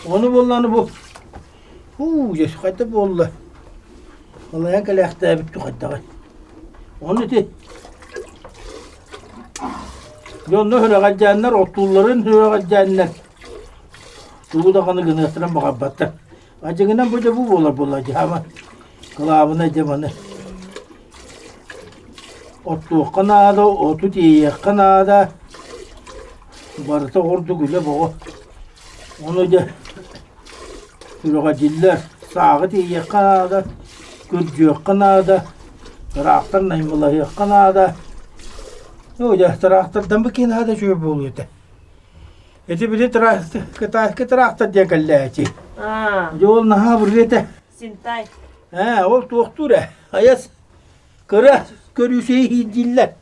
ону буоллаҕына бу һуу дьэ хайда буолла Алайан кэлээхтээбит хайдаҕый Ону ити дьонно сүрэҕэлдьээннэр оттуулларын сүрэҕэлдьээннэр тугу даҕаны гыныахтарын баҕарбаттар А дьиҥинэн бу дьэ бу буолар буолла дьаама кылаабынай дьэ маны оттуохха наада, оту тиэйиэххэ наада, барыта ордук үлэ бөҕө. Ону дьэ сүрэҕэлдьиллэр, сааҕы тиэйиэххэ наада, күрдьүөххэ наада, ыраахтан наймылаһыахха наада. Ну, дьэ, тыраахтардан бу киин аата үчүгэй буолуо этэ. Ити били кытааскы тыраахтар диэн кэллээчи. Дьэ ол наһаа бырыы этэ. Синтай. Ээ, ол туохтуур ээ. Айас кыра көрүүсэйи иирдииллэр.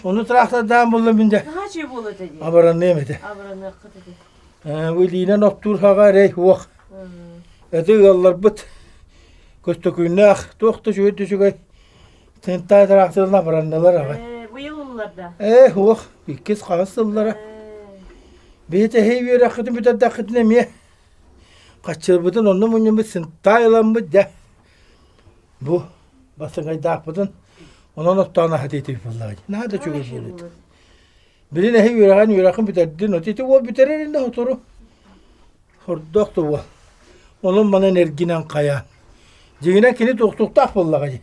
Ону тыраахтардаан буллум мин дьэ. Наһаа үчүгэй буолуо этэ дии. Абыраныам этэ. Абыраныаххыт этэ. Ээ, бу илиинэн оттуур хаҕа эрэй уох. Эти ыалларбыт Көстөкүүннээх туох да үчүгэй да үчүгэй Синтай тыраахтарынан абыраннылар аҕай. Ээ, быйыл ыллар да. Ээ, уох, иккис хаһыс сыллара. Биһи тэһии үөрэххитин бүтэрдэххитинэ эмиэ хаччырбытын онно мунньуммут синтай ыламмыт дьэ бу бастыҥайдаахпытын онон оттоон аһатыытыбыт буоллаҕа дии. Наһаа да үчүгэй буолуо. Билин эһи үөрэҕин үөрэххин бүтэрдин, от ити уол бүтэрэр инде сотору. Хордоох да уол. Онон манан эргинэн хайаан. Дьиҥинэн кини туохтуохтаах буоллаҕа дии.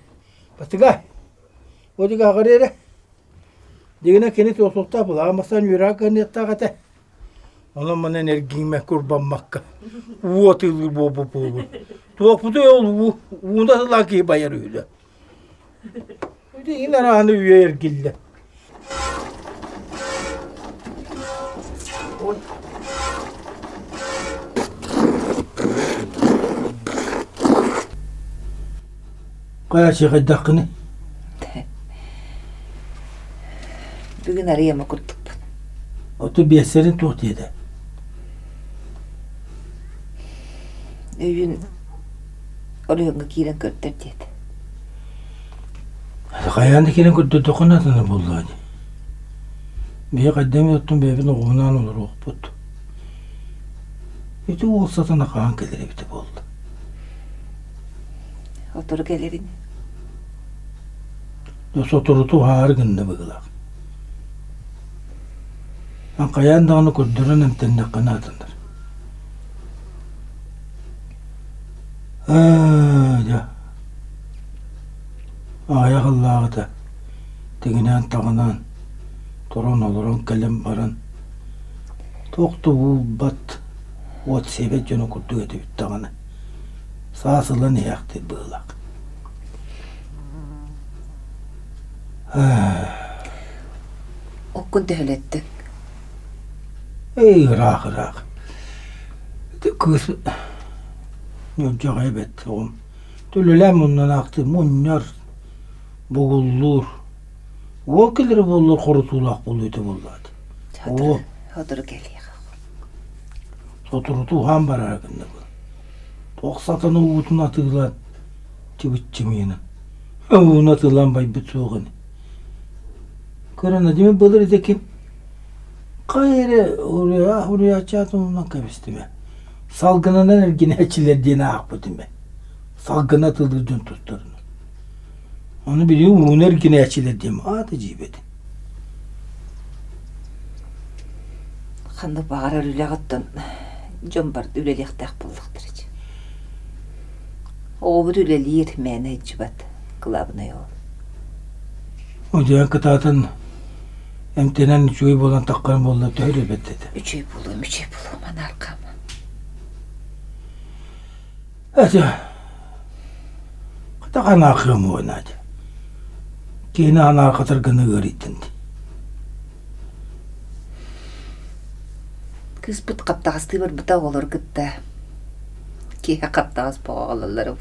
Батыга. Одига аҕыры эрэ. Дьиҥинэн кини туохтуохтаах буоллаҕа. Бастаан үөрэҕэ кыаныахтаах этэ. Онон манан эргиҥмэккэ, курбаммакка. Уу атыылыыр буолбут буолбут. Туохпутуй ол уу, ууну атылаан киһи байар үһү да. Ити арааны үйэ эргиллэ. Хайа сиэхэйдэххиний? Бүгүн арыйама курдукпун. Оту биэссэрин туох диэтэ? Өйүн оройуоҥҥа киирэн көрдөр диэтэ. Хайаан да киирэн көрдөрдөххүнэ атына буоллаҕа дии. Биһи хайдах эмит оттон бэйэбит оҕуһунаан олоруохпут. Ити уол сатана хаһан кэлэр эбитэ буолла. Сотору кэлэрин. Соторуту уһаары гынна быһыылаах. Хайаан даҕаны көрдөрөн эмтэннэххинэ атынар. Ээ, дьэ, аҕыйах ыллааҕыта тигинээн-таҕынаан, туран олорон кэлэн баран, туох да уурбат, уот сиэбэт дьоно курдук этибит даҕаны, саас ылан иһээхтиир быһыылаах. Оккун төһөлөттүҥ? Эй, ыраах-ыраах. Ити кыыс ньулдьаҕай эбэт оҕом. Төлөлөөн муннанаахтыы мунньар, бугуллуур. Уол кэлэрэ буоллар хорутуулаах буолуо этэ буоллаат. Сотору, сотору кэлиэх. Соторуту уһаан барара гынна бу. Туох сатана уутун атыылаан чыбыччымыйынан. Ууну атыылаан байбыт суох ини. Көрөн Владимир былыр ити ким Хайа эрэ уруйааччы умнан кэбистим ээ. Салгынынан эргинээччилэр диэн аахпытым ээ. Салгына атыылыыр дьон тустарынан. Ону билигин ууну эргинээччилэр диэн аата дьиибэтин. Ханнык баҕарар үлэҕиттэн дьон барыта үлэлиэхтээх буоллахтара дии. Оҕобут үлэлиир, мээнэ сылдьыбат, кылаабынай ол. Удьуон кытаатан эмтэнэн үчүгэй буолан таххарын буолла төһө да бэрт этэ. Үчүгэй буолуом, үчүгэй буолуом, анаархаама. Этэ, хата анаахыам уо Надя. Киһини анаархатар гына ыарыйдын дии. Кыыспыт хаптаҕастыы барбыта оҕолору кытта. Киэһэ хаптаҕас боҕо аҕалаллара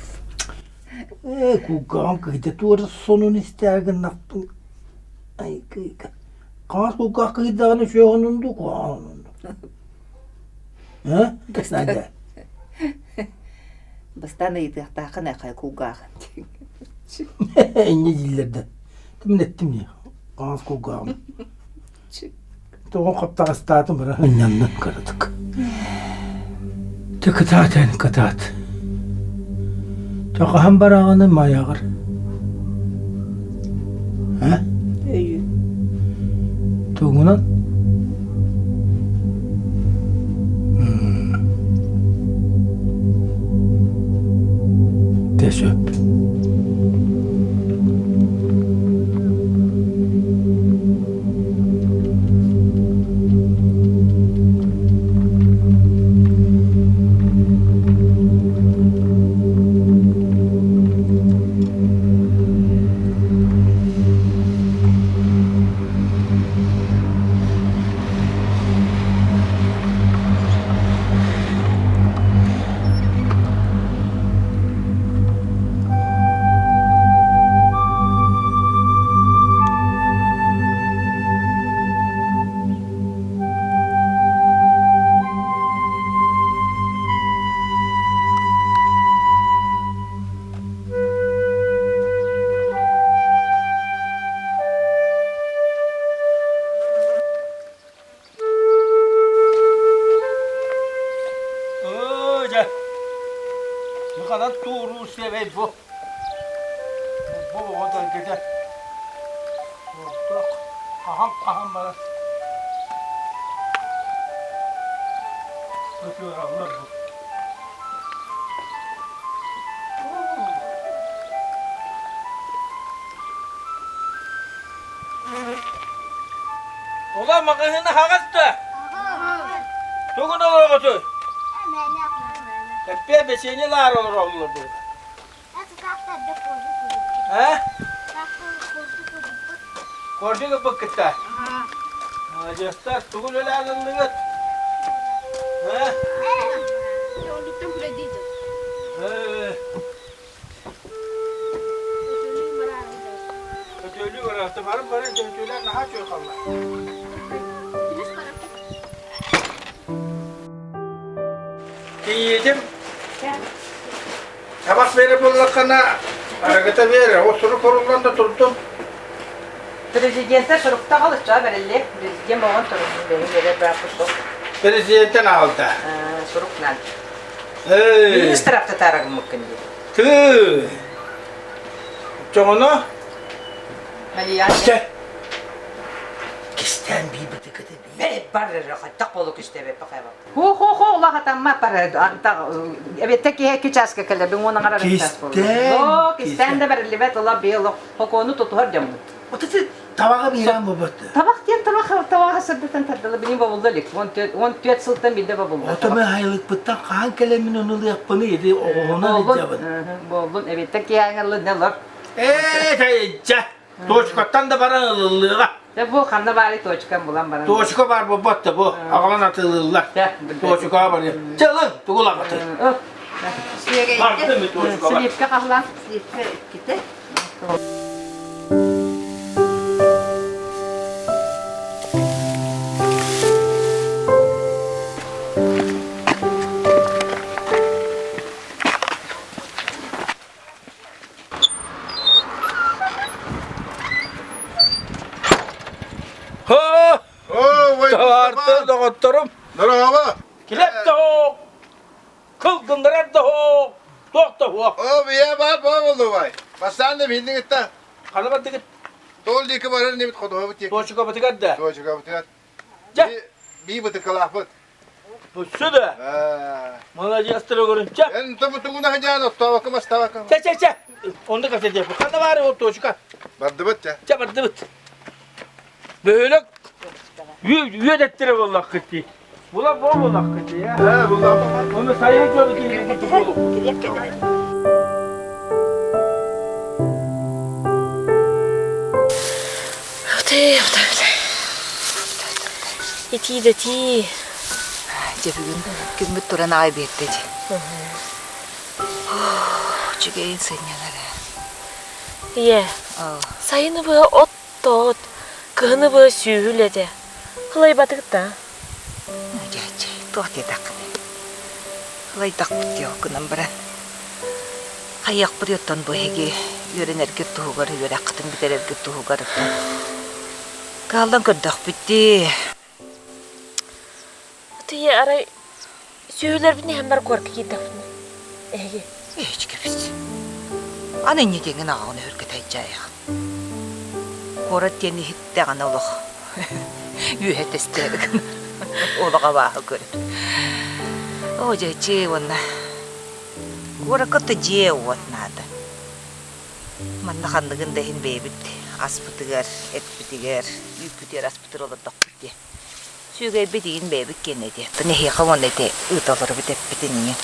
Ээ, кулгааҕым кыйда туора сонун истээри гыннахпын ай кыйга. Хаҥас кулгаах кыйдаҕына үчүгэйин дуу, куһаҕанын дуу? Э, Надя? Бастаан ыйытыахтааххын ээ хайа кулгааҕын Инньэ дииллэр да. Мин эттим дии, хаҥас кулгааҕым. Тоҕо хаптаҕастаатым бара ынньанным кыратык. Дьэ кытаат эн кытаат. Дьэ хаһан бараҕыный Майаҕар? Э? Өйүн. Тугунан? Дьэ сөп. ханан туоруур сиэбэй бу? Бу оҕо дэргэтэ. Ордук хаһан-хаһан барар. Ытыараллар бу. Ола маҕаһыына хаҕас да? Тугун олороҕутуй? Эппиэ бэчиэнньэ лаары олороллор бу. Э? Кордук ыппыккытта. Маладьыастар, тугу үлэлээн ыллыгыт? Э? Э. Өтөлүү бараахта барын бары өтөлүүлэр наһаа үчүгэй халла. Кийиитим табах биэрэ буоллаххына арыгыта биэр, ол сурук хоруллан да турдум. Президенттэр сурукта аҕалычча бэриллиэ. Президент оҕон турун бэйин берер бааппыт суох. Президенттен аҕалта. Сурук наада. Министр автотаарагыммыккын дии. Тыы. Чоҕоно? Малиян. Чэ. Кистээн биирбитикити Бэй бар эрэ хаттах болу кистэбэппэ хайба. Хо хо хо улахатамма пар эбетте киһи ки часка кэлэбин уон аҥар арыттас болу. О, кистээн да бэриллибэт ыла быйыл хокуону тутуһар дьоммут. Вот это табаҕы биирэн буолбат. Табах диэн табах табаҕа сырдатан тардыла билин бобулла илик. 14 сылтан биирдэ бобулла. Ото мен айылыкпыттан хаан кэлэммин ону ылыахпыны иди оҕоһунан илдьабын. Буоллун эбиттэн киһиэҥ ыллын олор. Ээ, тайджа. Точкаттан да баран ылыллыаҕа. Дьэ бу ханна баарый точкам булан баран. Точка баар буолбат да бу. Аҕалан атыылыыллар. Точкаҕа барыа. Чэ ылыҥ, тугу ылаҕытый? Бардым точкаҕа. Сливка хаһлаан. Сливка иккитэ. Товарты доҕотторум. Здорово! Килэп да Кыл гыннарар да суох, туох да суох. Оо, бийэ баар буоллубай. Бастаан да биһиннигитта. Хана бардыгыт? Тоол диэки барар инибит ходуһабыт диэки. Туочукабытыгар да? Туочукабытыгар. Дьэ. Бии бытыкалаахпыт. Бусsu да. Маладьыастары көрүн. Чэ. Эн тубутугуна хадьаан оттообакка мастаабакка. Чэ, чэ, чэ. Онда кэсэдиэппит. Ханна баары ол туочука? Бардыбыт чэ. Чэ, бардыбыт. Бөһүөлэк үөдэттэрэ буоллаххыт дии. Була буоллаххыт дии. Ээ, була. Оны сайын дьону киирбит буолук. Ытыы, ытыы, ытыы. Итии да итии. Дьэ бүгүн күммүт туран аҕай биэрдэ дии. Үчүгэйин сынньанар ээ. Ийэ, сайыны быһа от Тоот, кыһыны быһа сүөһү үлэтэ. Ылайбатыгыт да? Дьээччи, туох диэтэххиний? Ылайдахпыт диэх гынан баран. Хайыахпытый оттон бу эһиги үөрэнэргит туһугар, үөрэххитин бүтэрэргит туһугар оттон кыһаллан көрдөхпүт дии. Ытыйа арай Сүөһүлэрбин иһэн бар куорка киирдэхпинэ. Эһиги. Эчкэбис. Аны инньэ диэҥҥин аҕаҕын өһүргэтэ айдьаайаҕын. Куорат диэн иһиттэҕинэ олох үөһэ тэстээри гына олох абааһы көрөр. Оо дьэ уонна куоракка да дьиэ-уот наада. Манна ханныгын да иһин бэйэбит аспытыгар, эппитигэр, үүппүтүгэр аспытыгар олордохпут дии. Сүөгэйбит игин бэйэбит киэнэ ити. Эһиэхэ уонна ити ыыта олоробут эппитин иҥин.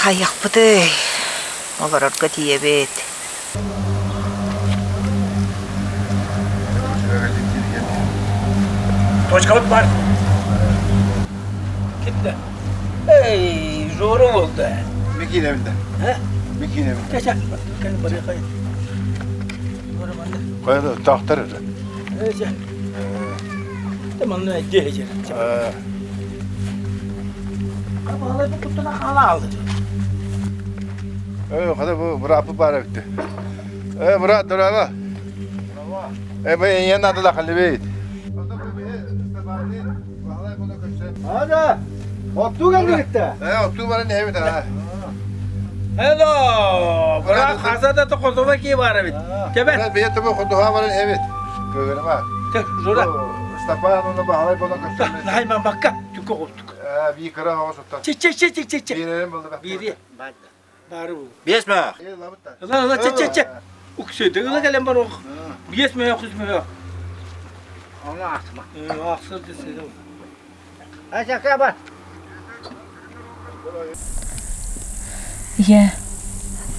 Хайыахпытый? Олорорго тиийэбит. Точкабыт бар. Кимде? Эй, Жора болды. Микине He? Микине. Чэ, чэ. Кэлин барыахай. Хайда тахтар это. Ээ, чэ. Тэ манна дьиэ дьиэ. Кабалай бу куттана хаалаалды. Э, хада бу бырапы бар эбит. Э, брат, здорово. Э, мы я надо лахали бейт. Ада, оттуу кэллигиттэ? Э, оттуу баран иһэбит аа. Hello! Бра хаса да тохотума ки бар эбит. Тебе. Бэйэ төбө ходуһа баран иһэбит. Көгөрөмө. Жора. Степан оны баһалай болон көрсөммүт. Най мамакка түкө курдук. Э, бии кыра оҕо суттар. Чи чи чи чи чи. Биирэрин булду. Биири. Бары бул. Биэс мөөх. Ыла ыла че че че. Уксөйдө ыла кэлэн бар ох. Биэс мөөх үс мөөх. Оны ахсыма. Ахсыр десең. Ачака бар. Ийээ,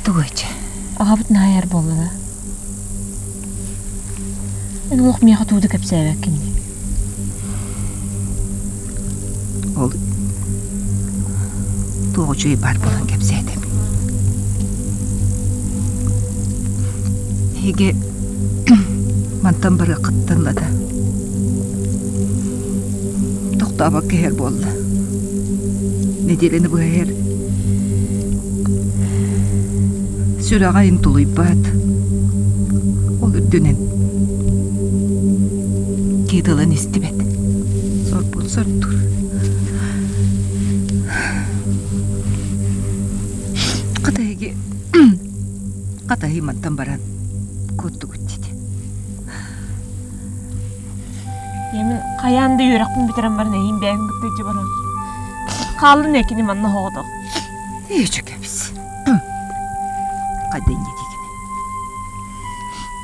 Тугуй чэ? аҕабыт наһаа эр буолла да. Эн олох миэхэ тугу да кэпсээбэккин дии. Ол туох үчүгэй баар буолан кэпсээтим. Эһиги мантан барыаххыттан ыла да тохтообокко иһэр буолла. Нэдиэлэни быһа иһэр. Сүрэҕэ ин тулуйбат. Ол үрдүнэн киһи тылын истибэт. Сорбут сордуур. Хата эһиги хата эһиги мантан баран куоттугут дии. Ийэм хайаан да үөрэхпин бүтэрэн баран эйиин бэйэҥ кытта илдьэ баран. Хааллын экини манна оһоҕотох. Үчүгэбис. Хайда инньэ диигин.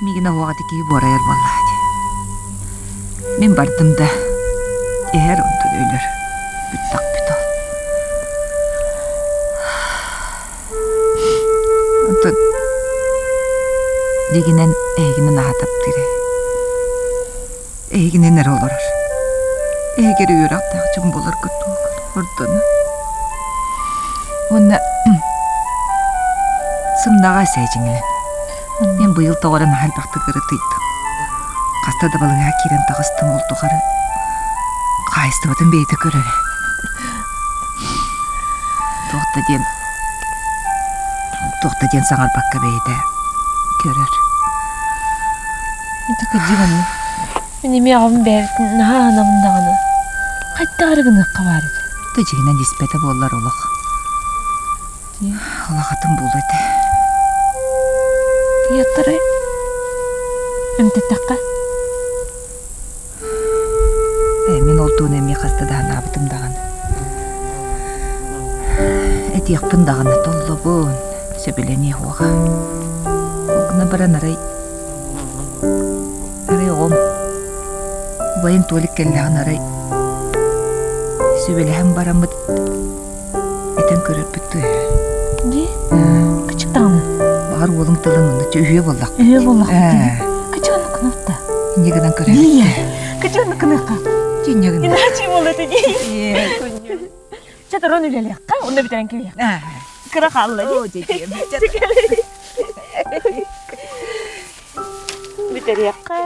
Миигин оһоҕо киһи буорайар буоллаҕа дии. Мин бардым да, иһэр онтон өлөр. Бүттэхпит ол. Онтон дьигинэн эһигини наһаа таптыыр ээ. Эһигинэн эрэ олорор. Эһиги эрэ үөрэхтээх дьон буоларгыт туһугар ордоно. Уонна сымнаҕас ээ дьиҥинэн. Мин быйыл тоҕо эрэ наһаа элбэхтик ырытыйдым. Хаста да балыыһаҕа киирэн таҕыстым ол тухары хаһаайыстыбатын бэйэтэ көрөрө. Туох да диэн туох да диэн саҥарбакка бэйэтэ көрөр. Это кырдьык онно. Мин эмиэ аҕабын бэйэбитин наһаа аһынабын даҕаны. Хайдах эрэ гыныахха баар этэ. Да дьиҥинэн испэтэ буоллар олох. Олох атын буолуо этэ. Ыйаттары эмтэттэххэ? Э, мин ол туун эмиэ хаста да санаабытым даҕаны. Этиэхпин даҕаны толлобун, сөбүлэниэ суоҕа. Ол гына баран арай арай оҕом убайын Толик кэллэҕин арай сүбэлэһэн бараммыт этэн көрөрбүт дуо? Дии? Кычык даҕаны. Баҕар уолуҥ тылын онно үһүө буоллахпыт. Үһүө буоллахпыт. Кычык оннук гынабыт да. Инньэ гынан көрөбүт. Кычык оннук гыныахха. Инньэ гынан. Иначе буолла этэ дии. Чэ туран үлэлиэххэ, онно бүтэрэн кэбиһиэххэ. Кыра хаалла дии. Бүтэриэххэ.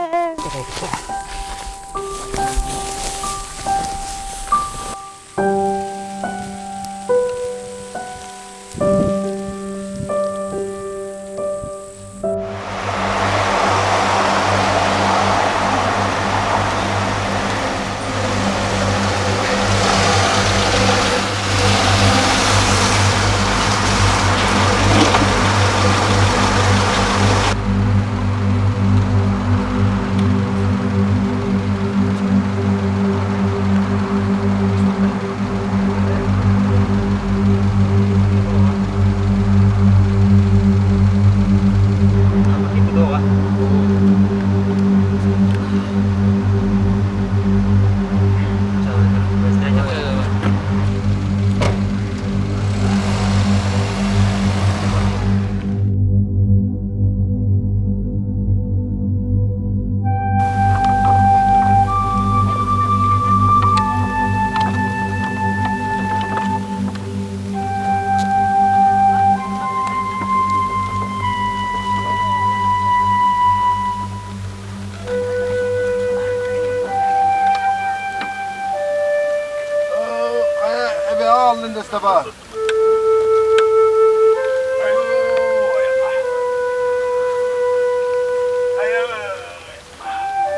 Эбээ аллын да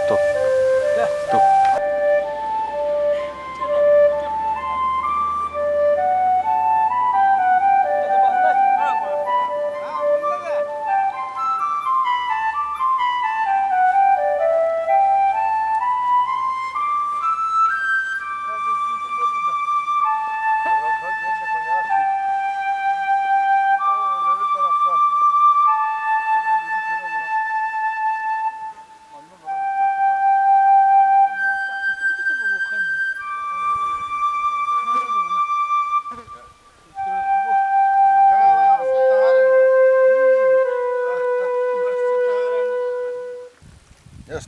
Стоп. Стоп.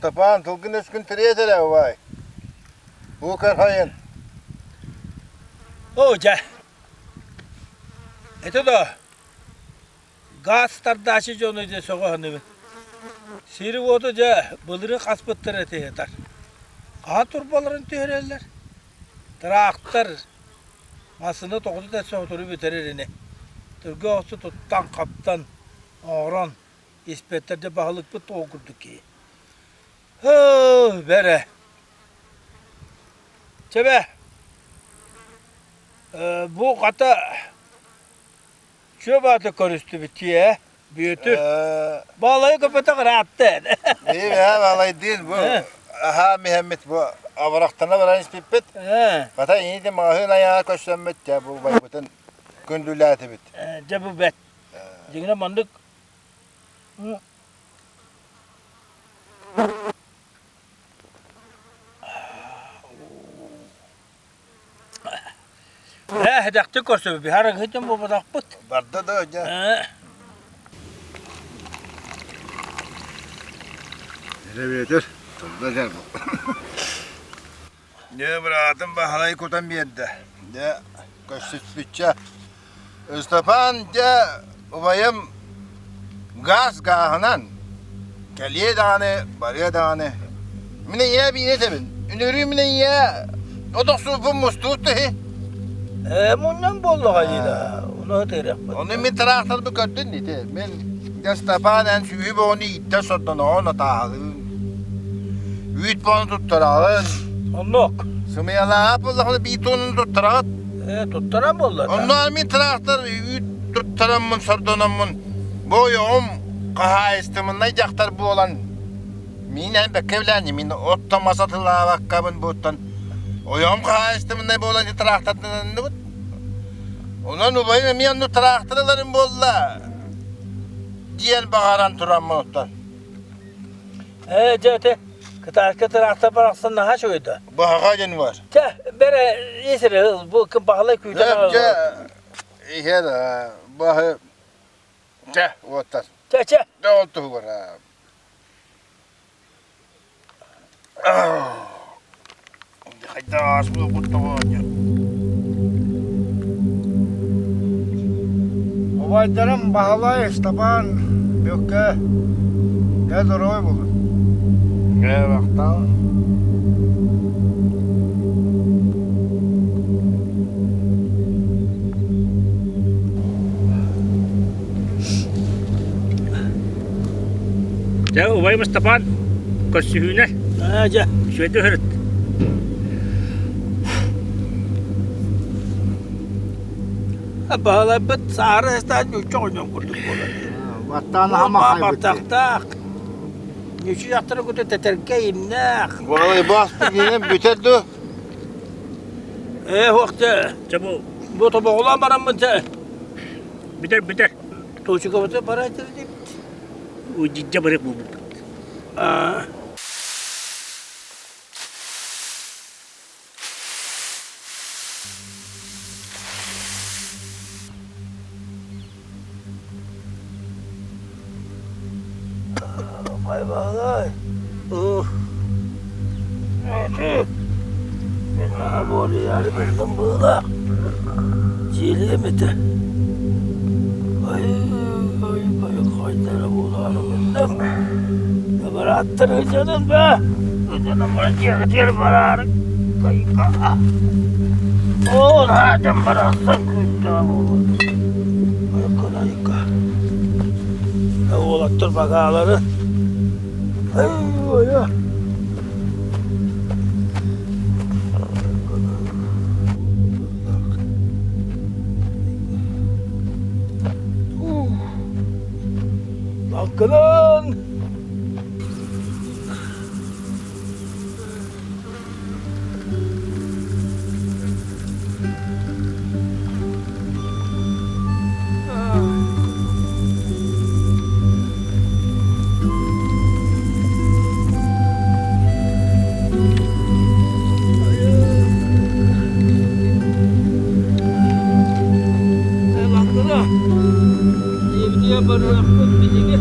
Ыстапаан, тылгын өскүн тириэт эрэ, убаай. Бу көр хайын. Оо, дьэ. Это да. Газ тардааччы дьону дьэ сөҕө саныыбын. Сири-уоту дьэ былырыын хаспыттар этэ сытар. Хаһан турбаларын түһэрэллэр? Тыраахтар массыына тоҕута тэпсэн сотору бүтэрэр ини. Түргэн оҕусту туттан-хаптан, оҥорон испэттэр дьэ баһылыкпыт тоҕо курдук киһи. Һыы, бэрэ. Чэбэ, бу хата Чүө баата көрүстүбүт ээ, Бүөтүр. Баалайы көпөтөх ыраатта. Биир баалайдыын бу аһаа миһэммит бу абырахтана баран испиппит. Хата инити маҕаһыын айаҕа көрсөммүт дьэ бу убайбытын күндүлээтибит. Дьэ бу бэт. Дьиҥинэ маннык Ээ, сэдэхтик көрсөбүт, арыгыһытын буолбатахпыт. Барда да дьэ. Эрэ Бүөтүр, тылда дьэр бу. Дьэ, быраатым Баһылай кутан биэрдэ. Дьэ, көрсүспүччэ. Ыстапаан дьэ убайым гаас гааһынан кэлиэ даҕаны, барыа даҕаны. Мин ийээ биирэ этэбин. Үнүрүү мин ийээ от охсууппун мустуут тиһи. Ээ, мунньан буоллаҕа дии да. Ону ытыырыахпыт. Ону мин тыраахтарбы көрдүн ити. Мин дьэ Ыстапаан эн сүүһү боҕону ииттэ сордоноҕун атааһалыын. Үүт боҕону туттараҕын. Оннук. Сымыйалаах буоллахына биир туонун туттараҕыт. Ээ, туттаран буолла. Онно мин тыраахтар үүт туттараммын, сордономмун, бу ойоҕум хаһаайыстыбаннай дьахтар буолан, мин эн бэккэ билээни, мин оттон мас атылаабаккабын буоттан, ойоҕум хаһаайыстыбаннай буолан ити тыраахтарданныбыт. Онон убайым эмиэ онно тыраахтар ыларым буолла диэн баҕаран тураммын оттон. Ээ, дьэ, ити кытааска тыраахтар барахсан наһаа үчүгэй да. Баһаҕа диэн бар. Чэ, бэрэ исири бу баһылай күүтэн Дьэ, иһэр баһы чэ, уоттар. Чэ, чэ. Дьэ, ол туһугар. Хайдах Убайдарым Баһылай, Ыстапаан, Бүөккэ дьэ доруобай буолун. Ээ, махтал. Дьэ, убайым Ыстапаан көрсүһүүнэ. Аа, дьэ. Үчүгэйдик сырыт. Баһылайбыт саары ыстаан ньучча оҕонньор курдук буолар. Баттаан аһама хайбыт. Баттахтаах. Ньүчү дьахтары куту тэтэргэ имнээх. Баһылай бааспыт инэн бүтэр дуо? Ээ, уох дьэ. Дьэ бу Бу тобоҕулаан бараммын дьэ. бүтэр бүтэр. Туочукабыты бара дибит. Дьэ барык буолбуппут. Аа. Бай-балай. Ух. Буолуйаары быылаах. Дьиэлиэм этэ. Ой, ой, ой, хайдара буолаары гынным. Бырааттар ыдьанын ба. Ыдьанын баран дьиэҕитигэр бараары. Кайка. Оо, наадам барахсан күүттэҕэ буолуо. Айка, айка. Уолаттар багаалары. Ай, ой, Лаҥкынан! Лаҥкына! Диэбитигэр барыахпыт биһиги.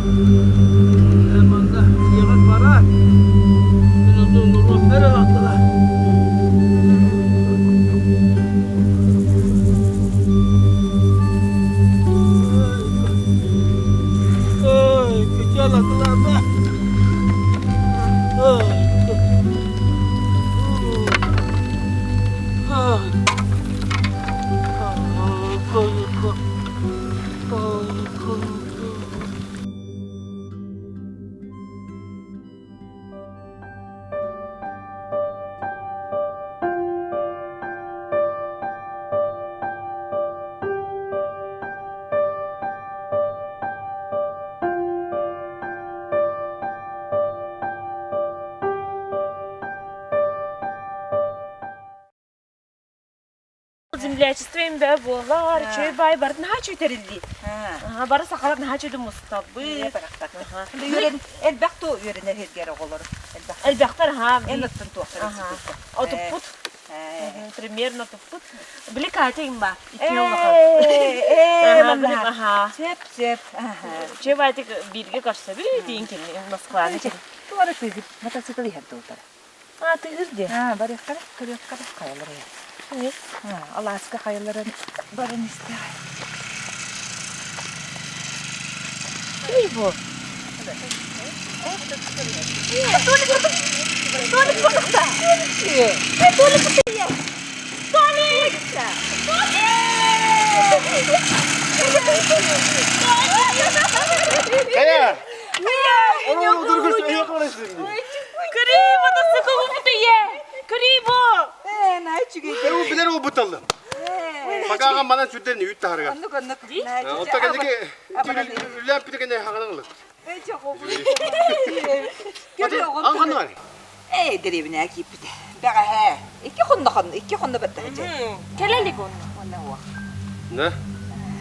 Землячество имбэ буолар, үчүгэй баай бары наһаа үчүгэй тэриллии. Бары сахалар наһаа үчүгэй мустабыт. Элбэх туу үөрэнэр сиргэр оҕолор. Элбэхтэр аhaa. Эн оттон туохтар Отуппут. Примерно отуппут. Били Катя имба. Ээ, Сөп, сөп. Үчүгэй баайтык бииргэ көрсөбүт, тиин кини Москваны. Туора тыгыр, мотоцикл иһэр дуутара. А, тыгыр диэ. А, барыахтара, көрүөхтэрэ, хайалара иһэр. Алааска хайаларын баран истэҕэ. Кимий бу? Толик курдукта! Толик курдукта! Толик! Кая! Криво мотоциклы Криво! Ээ, наһаа үчүгэй. Ээ, билэр уолбуталлым. Пакаҕа манан сүрдэн үүт таһарыгар. Оннук оннук. Онто кэнники үлээн бүтэ хаҕынан ылыт. Ан ханна бар? Ээ, дэриэбинэ кииппитэ. Бэҕэһээ. Икки хонно хонно, икки хонно баттаһа Кэлэлик онно. Онно уох. Да?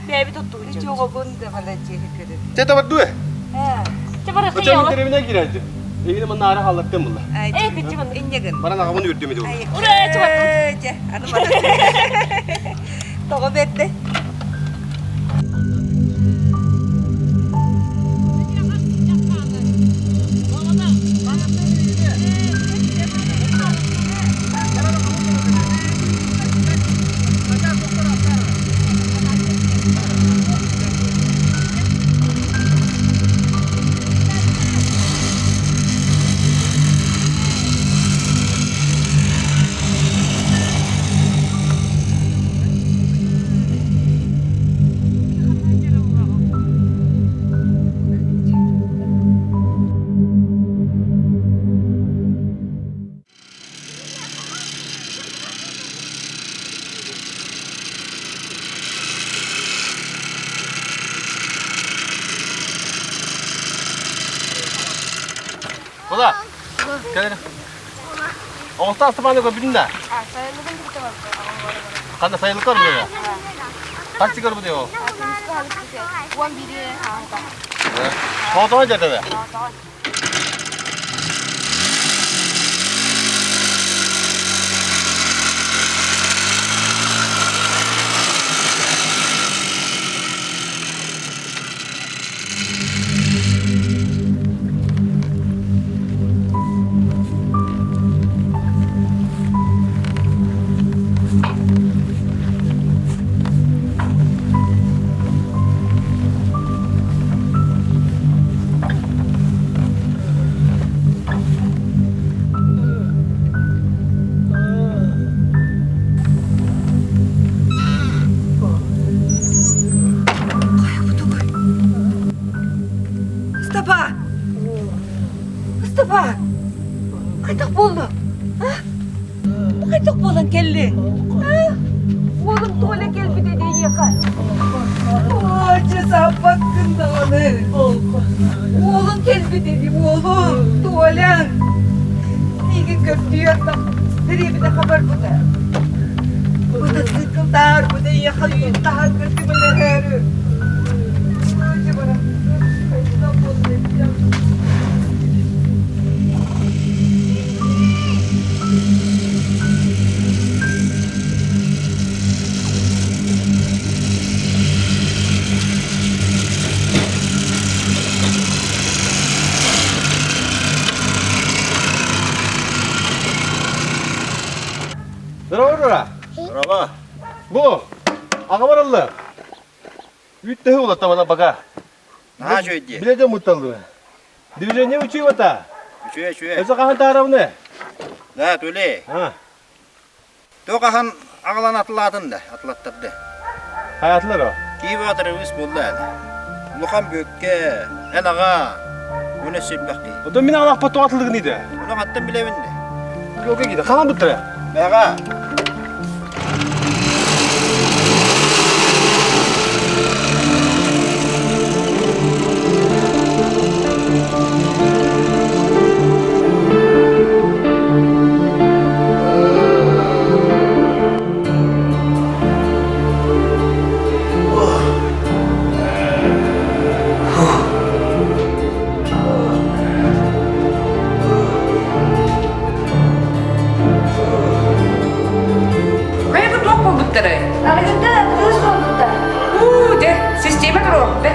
Бэйбит оттугун. Чоҕобун да балаччы көрөр. Те табардуэ? Ээ. Те бары Очон хыйала. дэриэбинэ киирээччи. Эйигин манна аара халлаттым булла. Ээ, күччү манна. Инньэгин. Баран аҕабын үрдүм ити. Ура, чугаттым. Чэ, аны маны. Тоҕо бэрдэ. Куда? Кэлэр. Оҕустаах Астапааны көрбүтүн да? Ханна сайылыкка көрбүтүн? Хас көрбүтүй ол? Тоҕо дьэрдэбэ? Ыстапа! Ыстапа! Хайдах буолла? Хайдах буолан кэллиҥ? Уолум Толя кэлбитэ диэниэхэ. Оо, сааппаккын даҕаны. Уолум кэлбитэ дии, уолум, Толяҥ. Миигин көрдүөр дэриэбинэ хабарбыта. Мотоциклтаарбыта ийэхэ үүт таһан көмөлөһөөрү. Здорово, Жора. Здорово. Бу, аҕа бараллар. Үүт төһө улаттамана бага. Наһаа үчүгэй дии. Билэ дьон мутталлы. Движение учуйбата. Үчүгэй, үчүгэй. Өсө хаһан таарабыны? Да, түлей. А. Туох ахан. Аҕалан атылаатын да, атылаттарды. Хайатылар о? Киев атырыбыс буолла эн. Улахан бүөккэ, эн аҕа, уна сирбэх киһи. Оттон мин аҕалаахпат тоҕо атылыгын иде? Ону хаттан билэбин де. Жолга киде. Хаан буттара? Бэҕэ. Хайа бу туох буолбуттарай? Аҕыйахта кыыс буолбуттар. Уу, дьэ, систиэмэ туруохта.